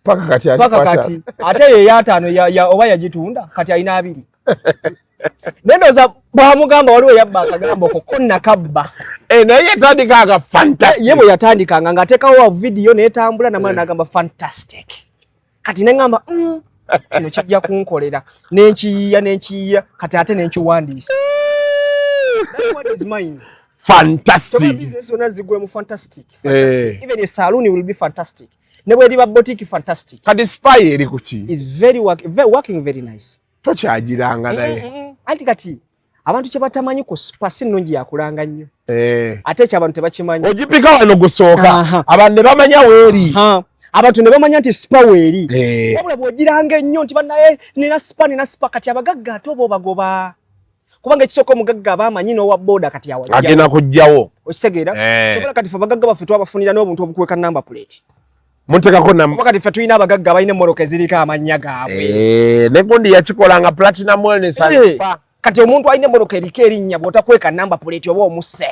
Paka kati ali paka kwata. Kati ate eyo ey'ataano oba yagitunda, kati alina abiri. Naye ndowooza bwamugamba waliwo yabba akagambo ko ko nakabba. Eh, naye yatandika nga fantastic. Ye bwe yatandikanga ng'ateekawo vidiyo n'etambula namala n'agamba fantastic. Kati neŋŋamba, kino kijja kunkolera," nenkiyiiya nenkiyiiya, kati ate nenkiwandiisa. That word is mine. Fantastic. Toba business zonna zigwe mu fantastic. Eh. Fantastic. Even a saloon will be fantastic, ne bweriba boutique, fantastic. Kati spa eri kuki? Is very work, very working, very nice. Tokyagiranga naye? Anti kati abantu kye batamanyi ku spa, si nnungi yakulanga nnyo. Eh. Ate ekyo abantu tebakimanyi. Ogipika wano gusooka. Aha. Abantu ne bamanya weeri. Ha, abantu ne bamanya nti spa weeri. Eh. Wabula bw'ogiranga ennyo nti bannaye nina spa, nina spa, kati abagagga ate oba obagoba, kubanga ekisooka omugagga aba amanyi n'owa booda kati awajja. Agenda kujjawo. Okitegeera? Eh. Kyobala kati fe abagagga baffe twabafunira n'obuntu obukweka number plate. Mutekako nam. Kuba kati ffe tulina abagagga abalina emmotoka eziriko amannya gaabwe. Eh, ne gundi yakikola nga Platinum Wellness and Eh, Spa. Kati omuntu alina emmotoka eriko erinnya, bw'otakweka number plate oba omusse.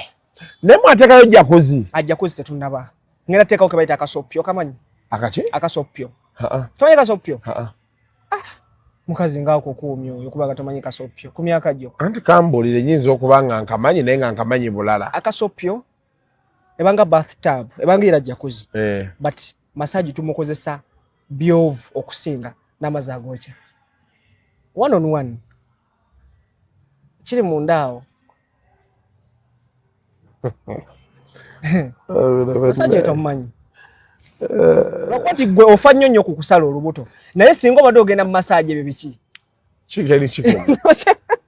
Naye mwatekayo jacuzzi? Ajja kuzi tetunnaba, ngenda teekawo ke bayita akasopyo, kamanyi? Akaki? Akasopyo. Ah, Tomanyi kasopyo? ah. Mukazi ngaakukuumya oyo, kubanga tomanyi kasopyo ku myaka gyo. Anti kambuulire, nyinza okuba nga nkamanyi naye nga nkamanyi bulala. Akasopyo ebanga bathtub, ebanga era jacuzzi. Eh. But massage tumukozesa byovu okusinga n'amazzi agookya, one on one, kiri munda awo. Musajja oyo tomumanyi lwakuba nti gwe ofa nnyo nnyo ku kusala olubuto, naye singa obadde ogenda mu massage, ebyo biki? Chicken, chicken,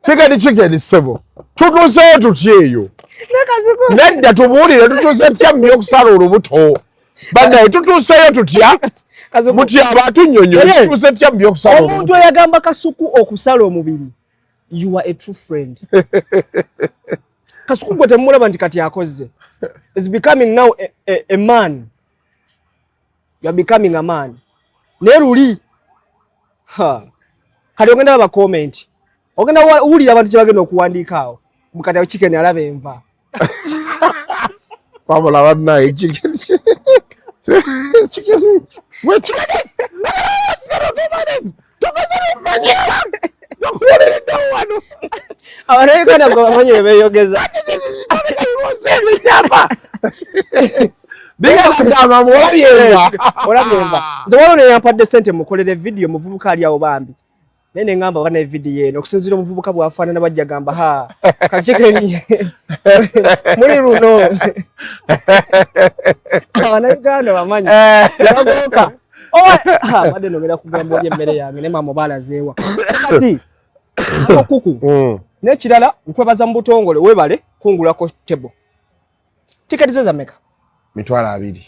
chicken, chicken, ssebo, tutuuseyo tutya eyo? Nedda, tubuulire, tutuuse tutya mu byokusala olubuto? Bannaye tutuuseyo tutya? Mutya abatunyonyola kituuse tutya mu byokusala omuntu eyagamba Kasuku okusala omubiri, you are a true friend. Kasuku gwe temulaba nti kati akoze is becoming now a man. You are becoming a man. Naye luli ha kati ogenda laba comment, ogenda wulira abantu kye bagenda okuwandiika awo mukati awo, chicken alaba enva. Wabula bannaye chicken chicken we chicken wano. Abanauganda gwe bamanyi bwe beeyogeza. Olabye enva. Olabye enva. Nze waliwo neyampadde sente mukolere vidiyo, muvubuka ali awo bambi, naye neŋŋamba bana evidiyo eno okusinziira omuvubuka bw'afaanana bajja gamba ha kachikeni muli luno. Abanauganda bamanyi yabagoka badde nogenda kugamba oli emmere yange ne maama oba alazeewa kati okuku. N'ekirala nkwebaza mu butongole, weebale kungulako table. Tiketi zo zameka? 20,000.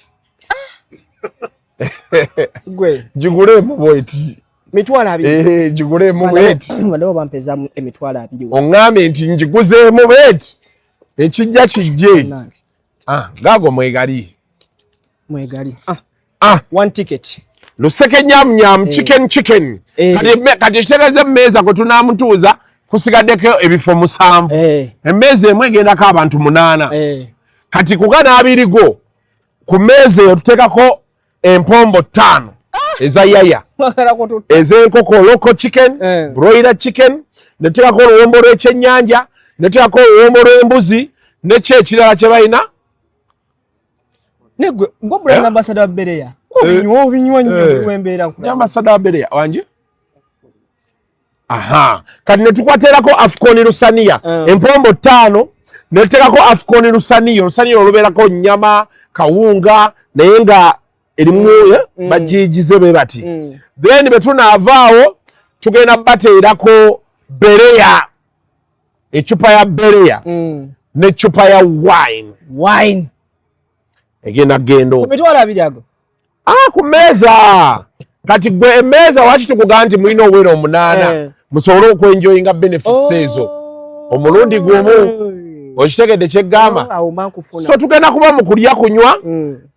Gwe. Gigulemu bweti. 20,000. Eh, gigulemu bweti. Banabo bampezamu 20,000. Oŋŋambye nti njiguzeemu bweti, ekijja kijje. Ah, gaago mwegali. Mwegali, ah. Ah. One ticket. Luseke nyamunyamu. Eh. Chicken chicken. Eh. Kati ekitegeeza emmeeza kwe tunaamutuuza kusigaddeko ebifo 7. Eh. Emmeeza emu egendako abantu 8. Kati kugana abirigo ku mmeeza eyo tuteekako empombo 5 eza yaya Mwagala kututta. ez'enkoko, local chicken, broiler chicken, ne tuteekako oluwombo lw'ekyennyanja, ne tuteekako oluwombo lw'embuzi nekyo ekirala kye balina. Negwe gwe brand Eh? ambassador wa Bereya, obinywa obinywa nnyo. Eh. Buli wembeera Ni ambassador wa Bereya wanje. Aha, kati ne tukwaterako Afcon lusaniya. Empombo 5 ne tuteekako Afcon lusaniya, olusaniya olubeerako nnyama, kawunga, naye nga erimu bagigize be bati. Then bwe tunaavaawo tugenda bateerako Bereya, eccupa ya Bereya n'eccupa ya wine. Wine. Egenda genda ku 20,000 ago. Ah, ku mmeeza. Kati gwe emmeeza waki tukugamba nti mulina owera 8 musobole okwenjoyinga benefits ezo omulundi gumu? Okitegedde kyeggamba? Awo mba nkufuna. So tugenda kuba mu kulya, kunywa,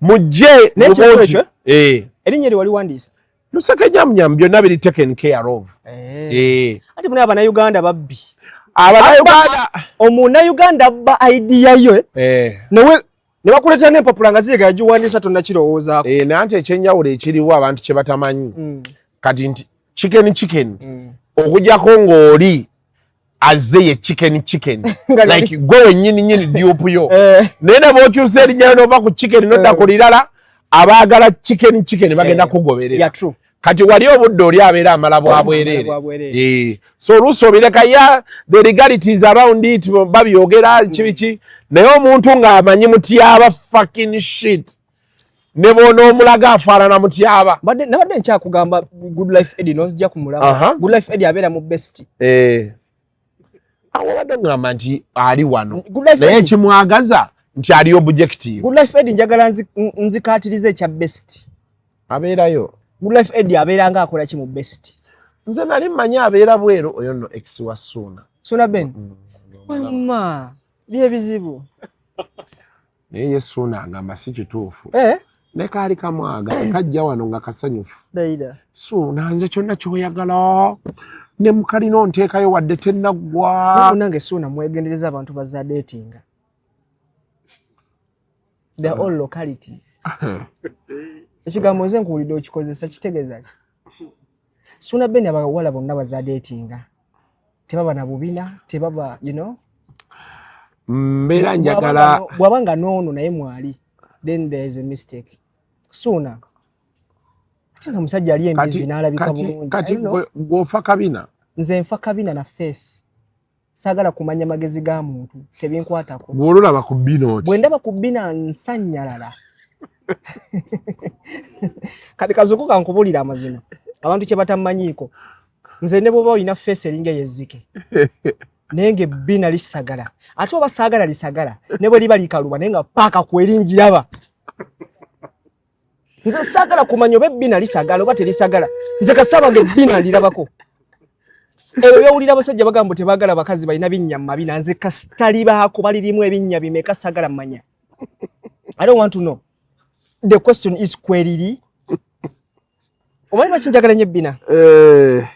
mujje Naye mu ekintu bungi. ekyo, Eh. erinnya eri wali wandiisa? Luseke nyamunyamu, byonna biri taken care of. Eh. Ati mune abannayuganda babbi. Abannayuganda. Omunnayuganda abba idea yo newe ne bakuleetera n'empapula nga ziriga yagiwandiisa tonnakirowoozaako. Eh, naye anti ekyenjawulo ekiriwo abantu kye batamanyi kati nti chicken chicken okujjako ng'oli azze ye chicken chicken Nga like gwe wennyini nyini dupe yo, naye ne bw'okyusa erinnya n'ova ku chicken nodda ku lirala, abaagala chicken chicken bagenda kugoberera. Yeah, true. Kati wali obudde oli abeera amala bwa bwereere. Bwa bwereere. Eh, so oluusi obireka ya the legalities around it babyogera kibiki, naye omuntu ng'amanyi Mutyaba fucking shit, ne bw'onoomulaga afaanana Mutyaba. Nabadde nkyakugamba Good Life Eddie nozijja kumulaba. Good Life Eddie abeera mu Best. Eh. Awo obadde ngamba nti ali wano, Good Life naye Eddie. ekimwagaza nti ali objective. Good Life Eddie njagala nzikaatirize ekya Best. Abeerayo. Good Life Eddie abeera nga akola ki mu Best? Nze nali mmanyi abeera bweru. Oyo nno ex wa Suuna. Suuna Ben wamma byebizibu. Naye ye Suuna agamba si kituufu. Eh? Ne kaali kamwaga kajja wano nga kasanyufu. Daida. Suuna, nze kyonna kyoyagala ne mukalina onteekayo wadde tennaggwa. Nange Suuna mwegendereza, abantu bazadeetinga. They are all localities. Ekigambo nze nkuwulidde okikozesa kitegeeza ki? Suuna Ben abawala bonna bazadeetinga tebaba na bubina, tebaba you know. Mbeera njagala Bw'aba nga noono naye mwali, then there is a mistake. Suuna ate nga musajja ali embizi n'alabika bulungi. Kati I don't know. Gwofa kabina. Nze nfa kabina na face, saagala kumanya magezi ga muntu, tebinkwatako. Bw'ololaba ku bina oti? Bwe ndaba ku bina nsanyalala. Kati Kazuku kankubulira amazima, abantu kye batamanyiiko, nze ne bwoba olina face eringa ey'ezzike naye nga ebbina lisagala, ate oba saagala lisagala ne bwe liba likaluba, naye nga paaka kweri njiraba. Nze saagala kumanya oba ebbina lisagala oba terisagala. Nze kasaba nga ebbina lirabako. Ebyo byowulira abasajja bagamba tebaagala bakazi balina binnya mu mabina, nze kasitalibaako balirimu ebinnya bimeka saagala mmanya. I don't want to know. The question is kweriri. Omanyi lwaki njagala nnyo ebbina? Eh.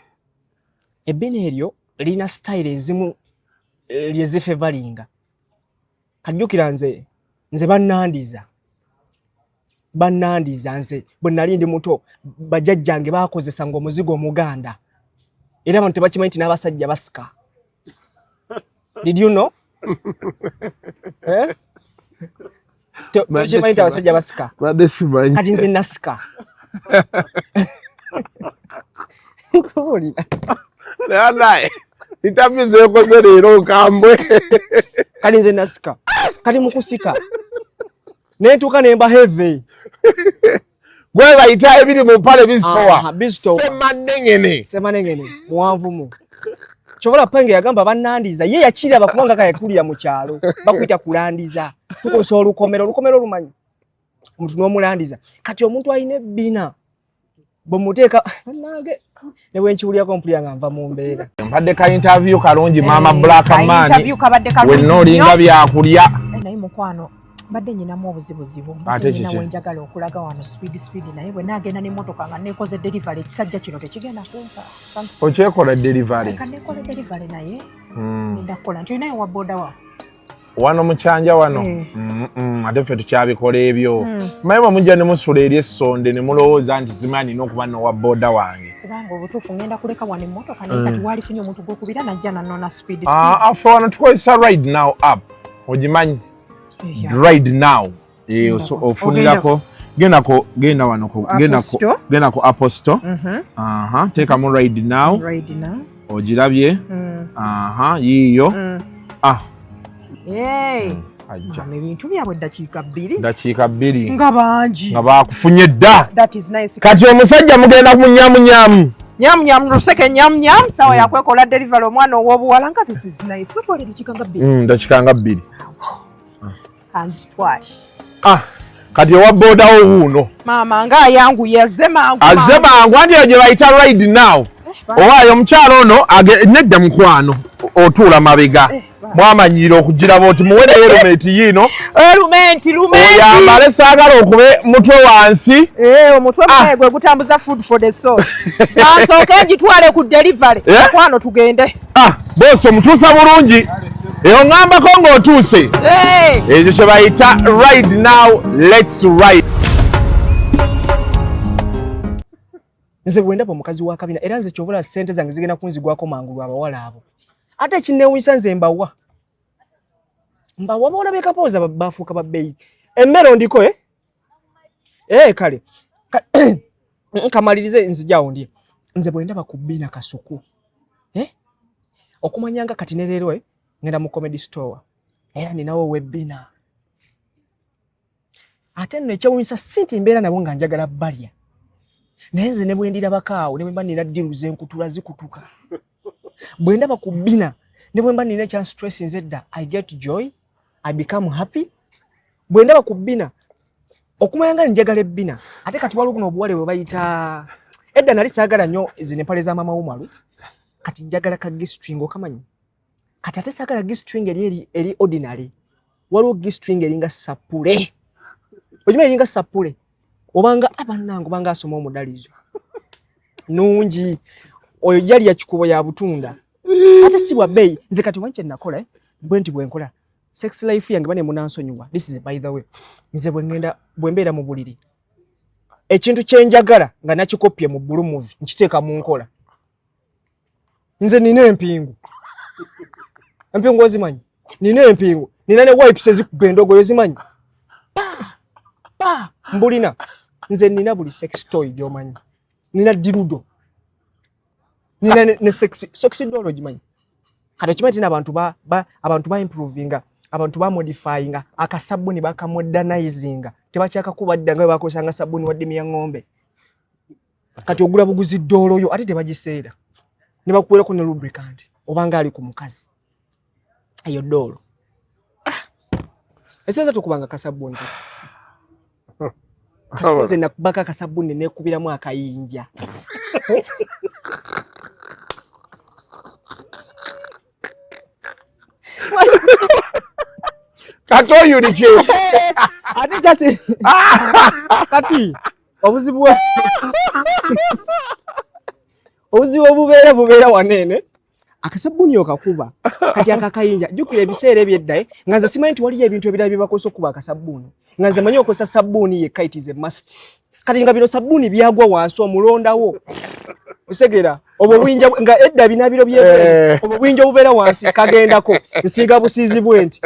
Ebbina eryo lirina style ezimu eh, lye zifevalinga. Kajjukira nze nze bannandiza bannandiza nze bwe nali ndi muto bajjajjange baakozesa ng'omuzigo omuganda era abantu tebakimanyi nti n'abasajja basika. Did you know? Eh? Tokimanyi nti abasajja basika? Kati nze nasika. Nkubuulira. Naye interview zekoze leero nkambwe. Kati nze nasika. Kati mu kusika nentuuka nemba heavy. Gwe bayita ebiri mu mpale bizitowa. Bizitowa. Semanengene. Semanengene muwanvumu. Kyobola Penge yagamba bannandiza ye yakiraba kubanga kayakulira mu kyalo bakuyita kulandiza. Tukozesa olukomero, olukomero olumanyi omuntu n'omulandiza. Kati omuntu alina ebbina bwemuteeka nange ne bwe nkiwulirako mpulira nga nva mu mbeera. Mpadde ka interview kalungi maama eh, Black Man. Wenna olinga byakulya. Eh, naye mukwano mbadde nyinamu obuzibuzibu ate kiki wenjagala okulaga wano speed speed naye bwe naagenda n'emmotoka nga neekoze delivery ekisajja kino tekigenda kumpa. Okyekola delivery? Ka neekola delivery naye ngenda kukola nti olinayo wa boda wa wano mukyanja wano eh. Ate ffe tukyabikola ebyo manyi bwe mujja ne musula eri essonde ne mulowooza nti simanyi nina okuba nowa boda wange kubanga obutuufu ngenda kuleka wano emmotoka naye kati waalifunye omuntu gwokubira najja nanona speed ah, afe wano tukozesa ride now app ogimanyi ride now eh, ofunirako gendako genda wano genda ku Apple Store mhm. aha teekamu ride now ogirabye mm. aha yiiyo mm. ah mm. ebintu byabwe dakiika bbiri dakiika bbiri nga bangi nga bakufunye dda kati omusajja mugenda munyamunyamu nyamunyamu luseke nyamunyamu sawa yakwekola delivery omwana ow'obuwala nga this is nice wetwala edakiika nga bbiri dakiika nga bbiri kanzitwale ah kati owa boda wo wuuno maama nga ayanguye azze mangu azze mangu anti eyo gye bayita ride now owaayo omukyalo ono nedda mukwano otuula mabega eh, mwamanyira okugiraba oti muwere erumenti yiino erumenti lumenti oyambale saagala okube mutwe wansi eh, omutwe ah. gwe gutambuza food for the soul ansooke ngitwale ku delivery eh? mukwano tugende ah bosi omutuusa bulungi eyo ŋŋambako ng'otuuse ekyo kye bayita ride now let's ride nze bwe ndaba omukazi wa kabina era nze kyobula ssente zange zigenda kunzigwako mangu lwa abawala abo ate ekinneewunyisa nze mbawa mbawa bawala b'ekapooza bafuuka babbeeyi emmere ondiko eh? Eh, kale nkamalirize nzijawo ndye nze bwe ndaba ku bbina kasuku eh? Okumanya nga kati ne leero eh, ngenda mu comedy store era ninawo ow'ebbina ate nno ekyewunyisa si nti mbeera nabo nga njagala balya naye nze ne bwe ndirabako awo ne bwe mba nina ddiru zenkutula zikutuka bwe ndaba ku bbina ne bwe mba nina ekya stress nze dda I get joy I become happy bwe ndaba ku bbina okumanya nga njagala ebbina ate kati waliwo buno obuwale bwe bayita edda nali saagala nnyo zino empale za maama wumalu kati njagala ka g-string okamanyi kati ate saagala g-string eri eri ordinary waliwo g-string eringa sapule okimanyi eringa sapule obanga abannange obanga asoma omudalizo nungi oyo yali yakikubo ya butunda ate si bwa bbeeyi nze kati omanyi kye nakola eh? bwe nti bwe nkola sex life yange bane munansonyiwa this is by the way nze bwe ngenda bwe mbeera mu buliri ekintu kye njagala nga nakikoppye mu blue movie nkiteeka mu nkola nze nina empingu empingu ozimanyi nina empingu nina ne wipes ezikuba endogoyi ozimanyi pa pa mbulina nze nina buli sex toy gy'omanyi nina dildo nina ne sex sex doll ogimanyi kati okimanyi nti abantu ba, ba, abantu ba improvinga abantu ba modifyinga akasabuni bakamodernizinga tebakyakakuba dda nga bwe bakozesanga sabuni wa ddimi ya ng'ombe kati ogula buguzi ddoolo yo ate tebagiseera ne bakuweerako ne lubricant obanga ali ku mukazi eyo ddoolo esenza tokubanga kasabuni. Nze nakubako akasabbuuni nekubiramu akayinja. Kati oyulike. Ate kyasi kati obuzibu obuzibu obubeera bubeera waneene akasabbuuni okakuba kati akakayinja jjukira ebiseera ebyedda eh, nga nze simanyi nti waliyo ebintu ebirala bye bakozesa okukuba akasabbuuni nga nze manyi okozesa sabbuuni yekka it is a must kati nga bino sabbuuni byagwa wansi omulondawo osegera obwo buyinja nga edda binabiro byebweru eh. obwo buyinja obubeera wansi kagendako nsiiga busiizi bwe nti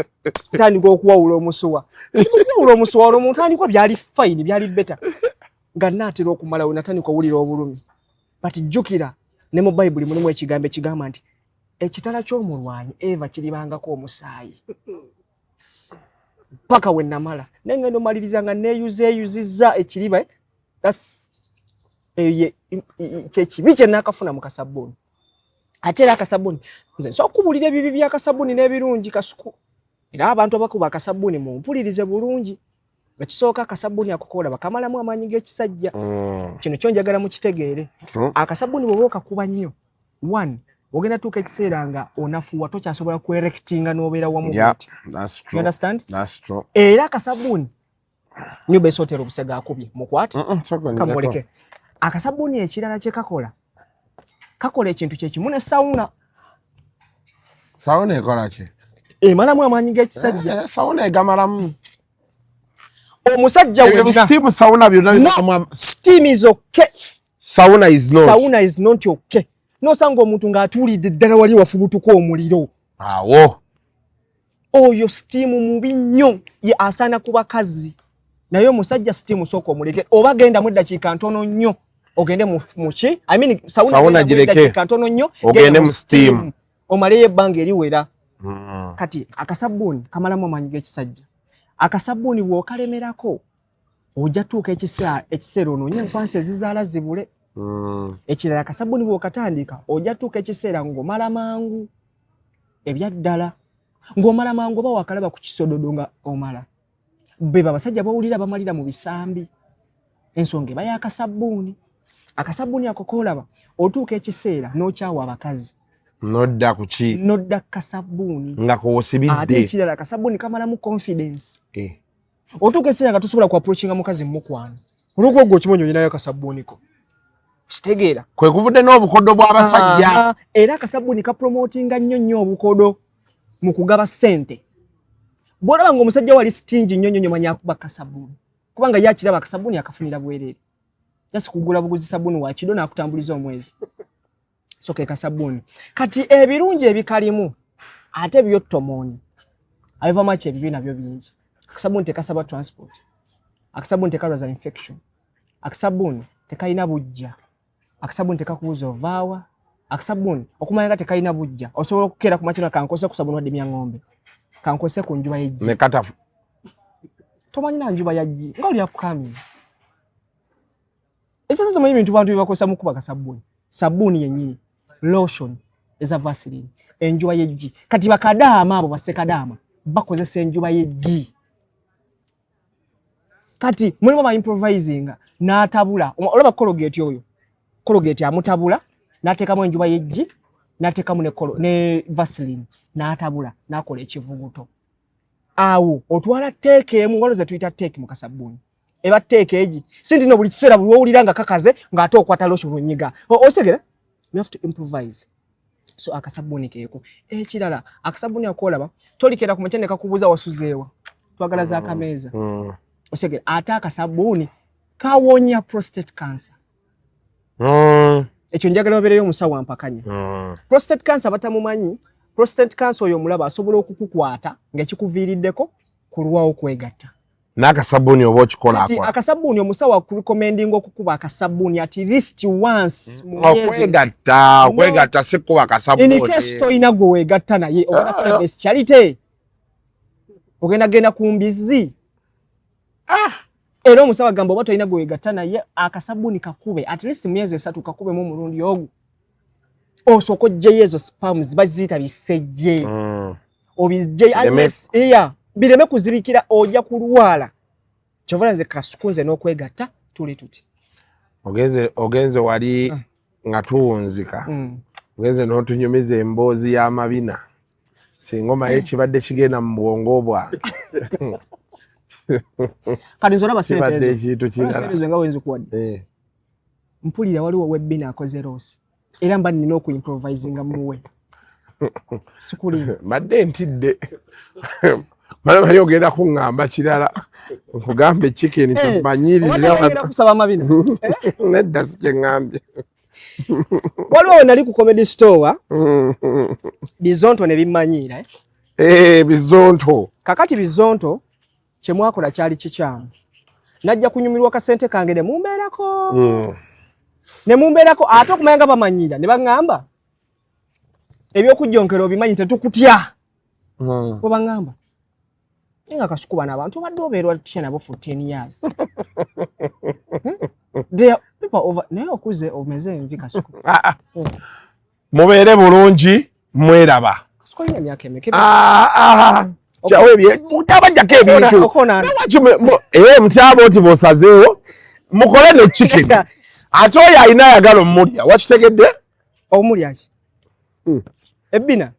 ntandika okuwawula omusuwa okuwawula omusuwa olwo omuntu andikwa byali fayini byali beta nga naatera okumalawo natandika owulira obulumi but jjukira ne mu bayibuli mulimu ekigambo ekigamba nti ekitala ky'omulwanyi eva kiribangako omusaayi paka we namala naye ngenda omaliriza nga neeyuzeeyuzizza ekiriba eh? Eyo kyekibi kye naakafuna mu kasabbuuni ate era akasabbuuni nze nsobola okukubuulira ebibi by'akasabbuuni n'ebirungi kasuku era abantu abakuba akasabbuuni mumpulirize bulungi ekisooka akasabbuuni ako koolaba kamalamu amaanyi g'ekisajja mm. kino kyo njagala mukitegeere akasabbuuni bw'oba okakuba nnyo one ogenda tuuka ekiseera nga onafuwa tokyasobola kwerectinga n'obeera wamu era akasabbuuni new base hotel obusega akubye mukwate kamuleke akasabbuuni ekirala kye kakola kakola ekintu kye kimu ne sauna sauna ekola ki emalamu amaanyi g'ekisajja eh, sauna egamalamu omusajja wenna steam sauna byonna no, steam is okay sauna is not sauna is not okay nosanga omuntu ng'atuulidde ddala wali wafubutuka omuliro awo oyo steam mubi nnyo ye asaana ku bakazi naye omusajja steam sooka omuleke oba gendamu eddakiika ntono nnyo ogende muki I mean, sauna eddakiika ntono nnyo ogende mu steam omaleyo ebbanga eriwera mm. Kati akasabbuuni kamalamu amaanyi g'ekisajja akasabbuuni bw'okalemerako ojja tuuka ekiseera onoonye enkwansi ezizaala zibule mm. Ekirala akasabbuuni bw'okatandika ojja tuuka ekiseera ng'omala mangu ebyaddala ng'omala mangu oba wakalaba ku kisododo nga omala beba abasajja bawulira bamalira mu bisambi ensonga eba y'akasabbuuni akasabbuuni ako koolaba otuuka ekiseera n'okyawa abakazi nodda kuki nodda kasabbuuni nga kowosibidde ate ekirala akasabbuuni kamalamu confidence eh. Otuuka ekiseera nga tosobola ku approachinga mukazi mukwano olwokuba gwe okimanyi olinayo akasabbuuni ko kitegeera kwe kuvudde n'obukodo bw'abasajja era akasabbuuni kapromotinga nnyo nnyo obukodo mu kugaba ssente bw'olaba ng'omusajja wali sitingi nnyo nnyo nnyo manya akuba kasabbuuni kubanga ye akiraba akasabbuuni akafunira bwereere just kugula buguzi sabbuuni wa kido n'akutambuliza omwezi so ke kasabbuuni kati ebirungi ebikalimu ate byo tomooni abivamu ki ebibi nabyo bingi akasabbuuni tekasaba transport akasabbuuni tekalwaza infection akasabbuuni tekalina bujja akasabbuuni tekakubuuza ovaawa akasabbuuni okumanya nga tekalina bujja osobola okukeera ku makina kankose ku sabbuuni wadde ng'ombe kankose ku njuba y'eggi tomanyi na njuba ya ggi nga oli akukamira esasa tomanyi bintu bantu byebakozesa mu kuba kasabbuuni sabbuuni yennyini lotion eza vaseline enjuba y'eggi kati bakadaama abo basekadaama bakozesa enjuba y'eggi kati mulimu aba improvisinga n'atabula olaba colgate oyo colgate amutabula n'ateekamu enjuba y'eggi n'ateekamu ne, ne vaseline n'atabula n'akola ekivuguto awo otwala teeka emu waliwo ze tuyita teeki mu kasabbuuni eba teeka egi si nti no buli kiseera buli wowulira nga kakaze ng'ate okwata lotion onyiga osegera you have to improvise so akasabbuuni keeko ekirala akasabbuuni akolaba tolikera ku makya ne kakubuuza wasuzeewa twagala za kameeza mm. osegera ate akasabbuuni kawonya prostate cancer mm. Ekyo njagala obeereyo omusawo ampakanya mm. Prostate cancer batamumanyi prostate cancer oyo omulaba asobola okukukwata ng'ekikuviiriddeko kulwawo kwegatta n'akasabbuuni oba okikola kati akasabbuuni omusawo akurecommendinga okukuba akasabbuuni at least once mu myezi okwegatta okwegatta si kukuba akasabbuuni in case toyina gwe weegatta naye ogenda kukola best charity ogenda genda ku mbizzi ah. Era omusawo agamba oba tolina gwe weegatta naye akasabbuuni kakube at least mu myezi esatu kakubemu omulundi ogwo osooka oggyeyo ezo sperms baziyita bisejje mm. Obijje unless yeah bireme kuzibikira ojja kulwala Kyova nze Kasuku nze n'okwegatta tuli tuti. Ogenze wali nga tuwunzika. Ogenze n'otunyumiza emboozi y'amabina. Singa omaye kibadde kigenda mu bwongo bwange. Kati nze olaba sente Kibadde ezo. ekintu Olaba kirala. sente ezo nga wenzikuwadde. Mpulira waliwo webbina akoze loss. Era mba nnina okuimprovisinga muwe. Sikulimba. Mbadde ntidde. Mala ogenda kuŋŋamba kirala. Nkugambe chicken tumanyirira. Obadde oyagala kusaba amabina. Nedda si kye ŋŋambye. Waliwo we nali ku Comedy Store, bizonto ne bimmanyiira. Bizonto. Kakati bizonto kye mwakola kyali kikyamu. Najja kunyumirwa kasente kange ne mumbeerako. Ne mumbeerako ate okumanya nga bamanyiira ne baŋŋamba ebyokujjonkera obimanyi tetukutya. Bwe baŋŋamba. Naye nga Kasuku bano abantu obadde obeerwa tutya nabo for 10 years. They are people over naye okuze omeze envi Kasuku. Mubeere bulungi mweraba. Kasuku alina emyaka emeka? Mutabajjako ebintu. Mutyaba oti bw'osazeewo mukole ne chicken. Ate oyo alina ayagala omulya wakitegedde? Omulya ki? Ebbina?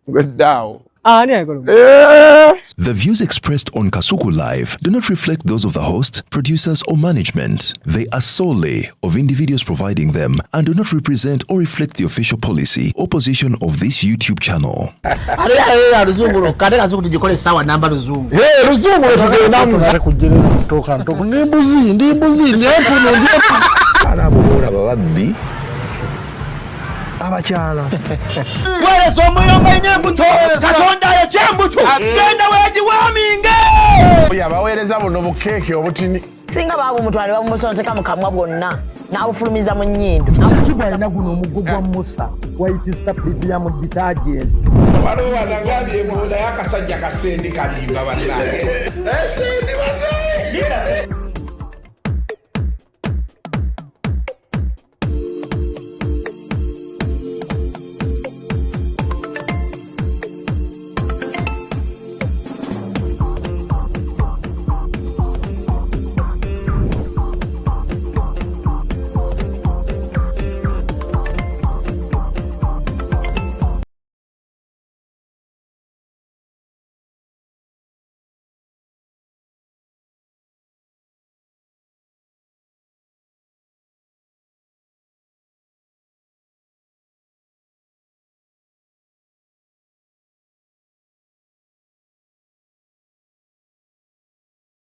Gweddaawo. Ani ayagala omulya? The views expressed on Kasuku Live do not reflect those of the host, producers, or management. They are solely of individuals providing them and do not represent or reflect the official policy or position of this YouTube channel. Ate ate luzungu lwokka, ate Kasuku tugikole essaawa namba luzungu. Luzungu lwe tugendamu. Kujjerera kutoka ntoku ndi mbuzi ndi mbuzi ndi empunu ndi empunu. Abo boolaba babbi abakyala. Weereza omuyomba nnyo embuto, Katonda ayokya embuto, genda weegiwaaminge. Abaweereza buno bukeeke obutini. Singa baabumutwala ne babumusonseka mu kamwa bwonna n'abufulumiza mu nnyindo. Kiki alina guno omuggo gwa Musa, White Star Premium detergent. Waliwo wanagambye mbu naye akasajja kasendi kalimba bannange. Sendi bannange.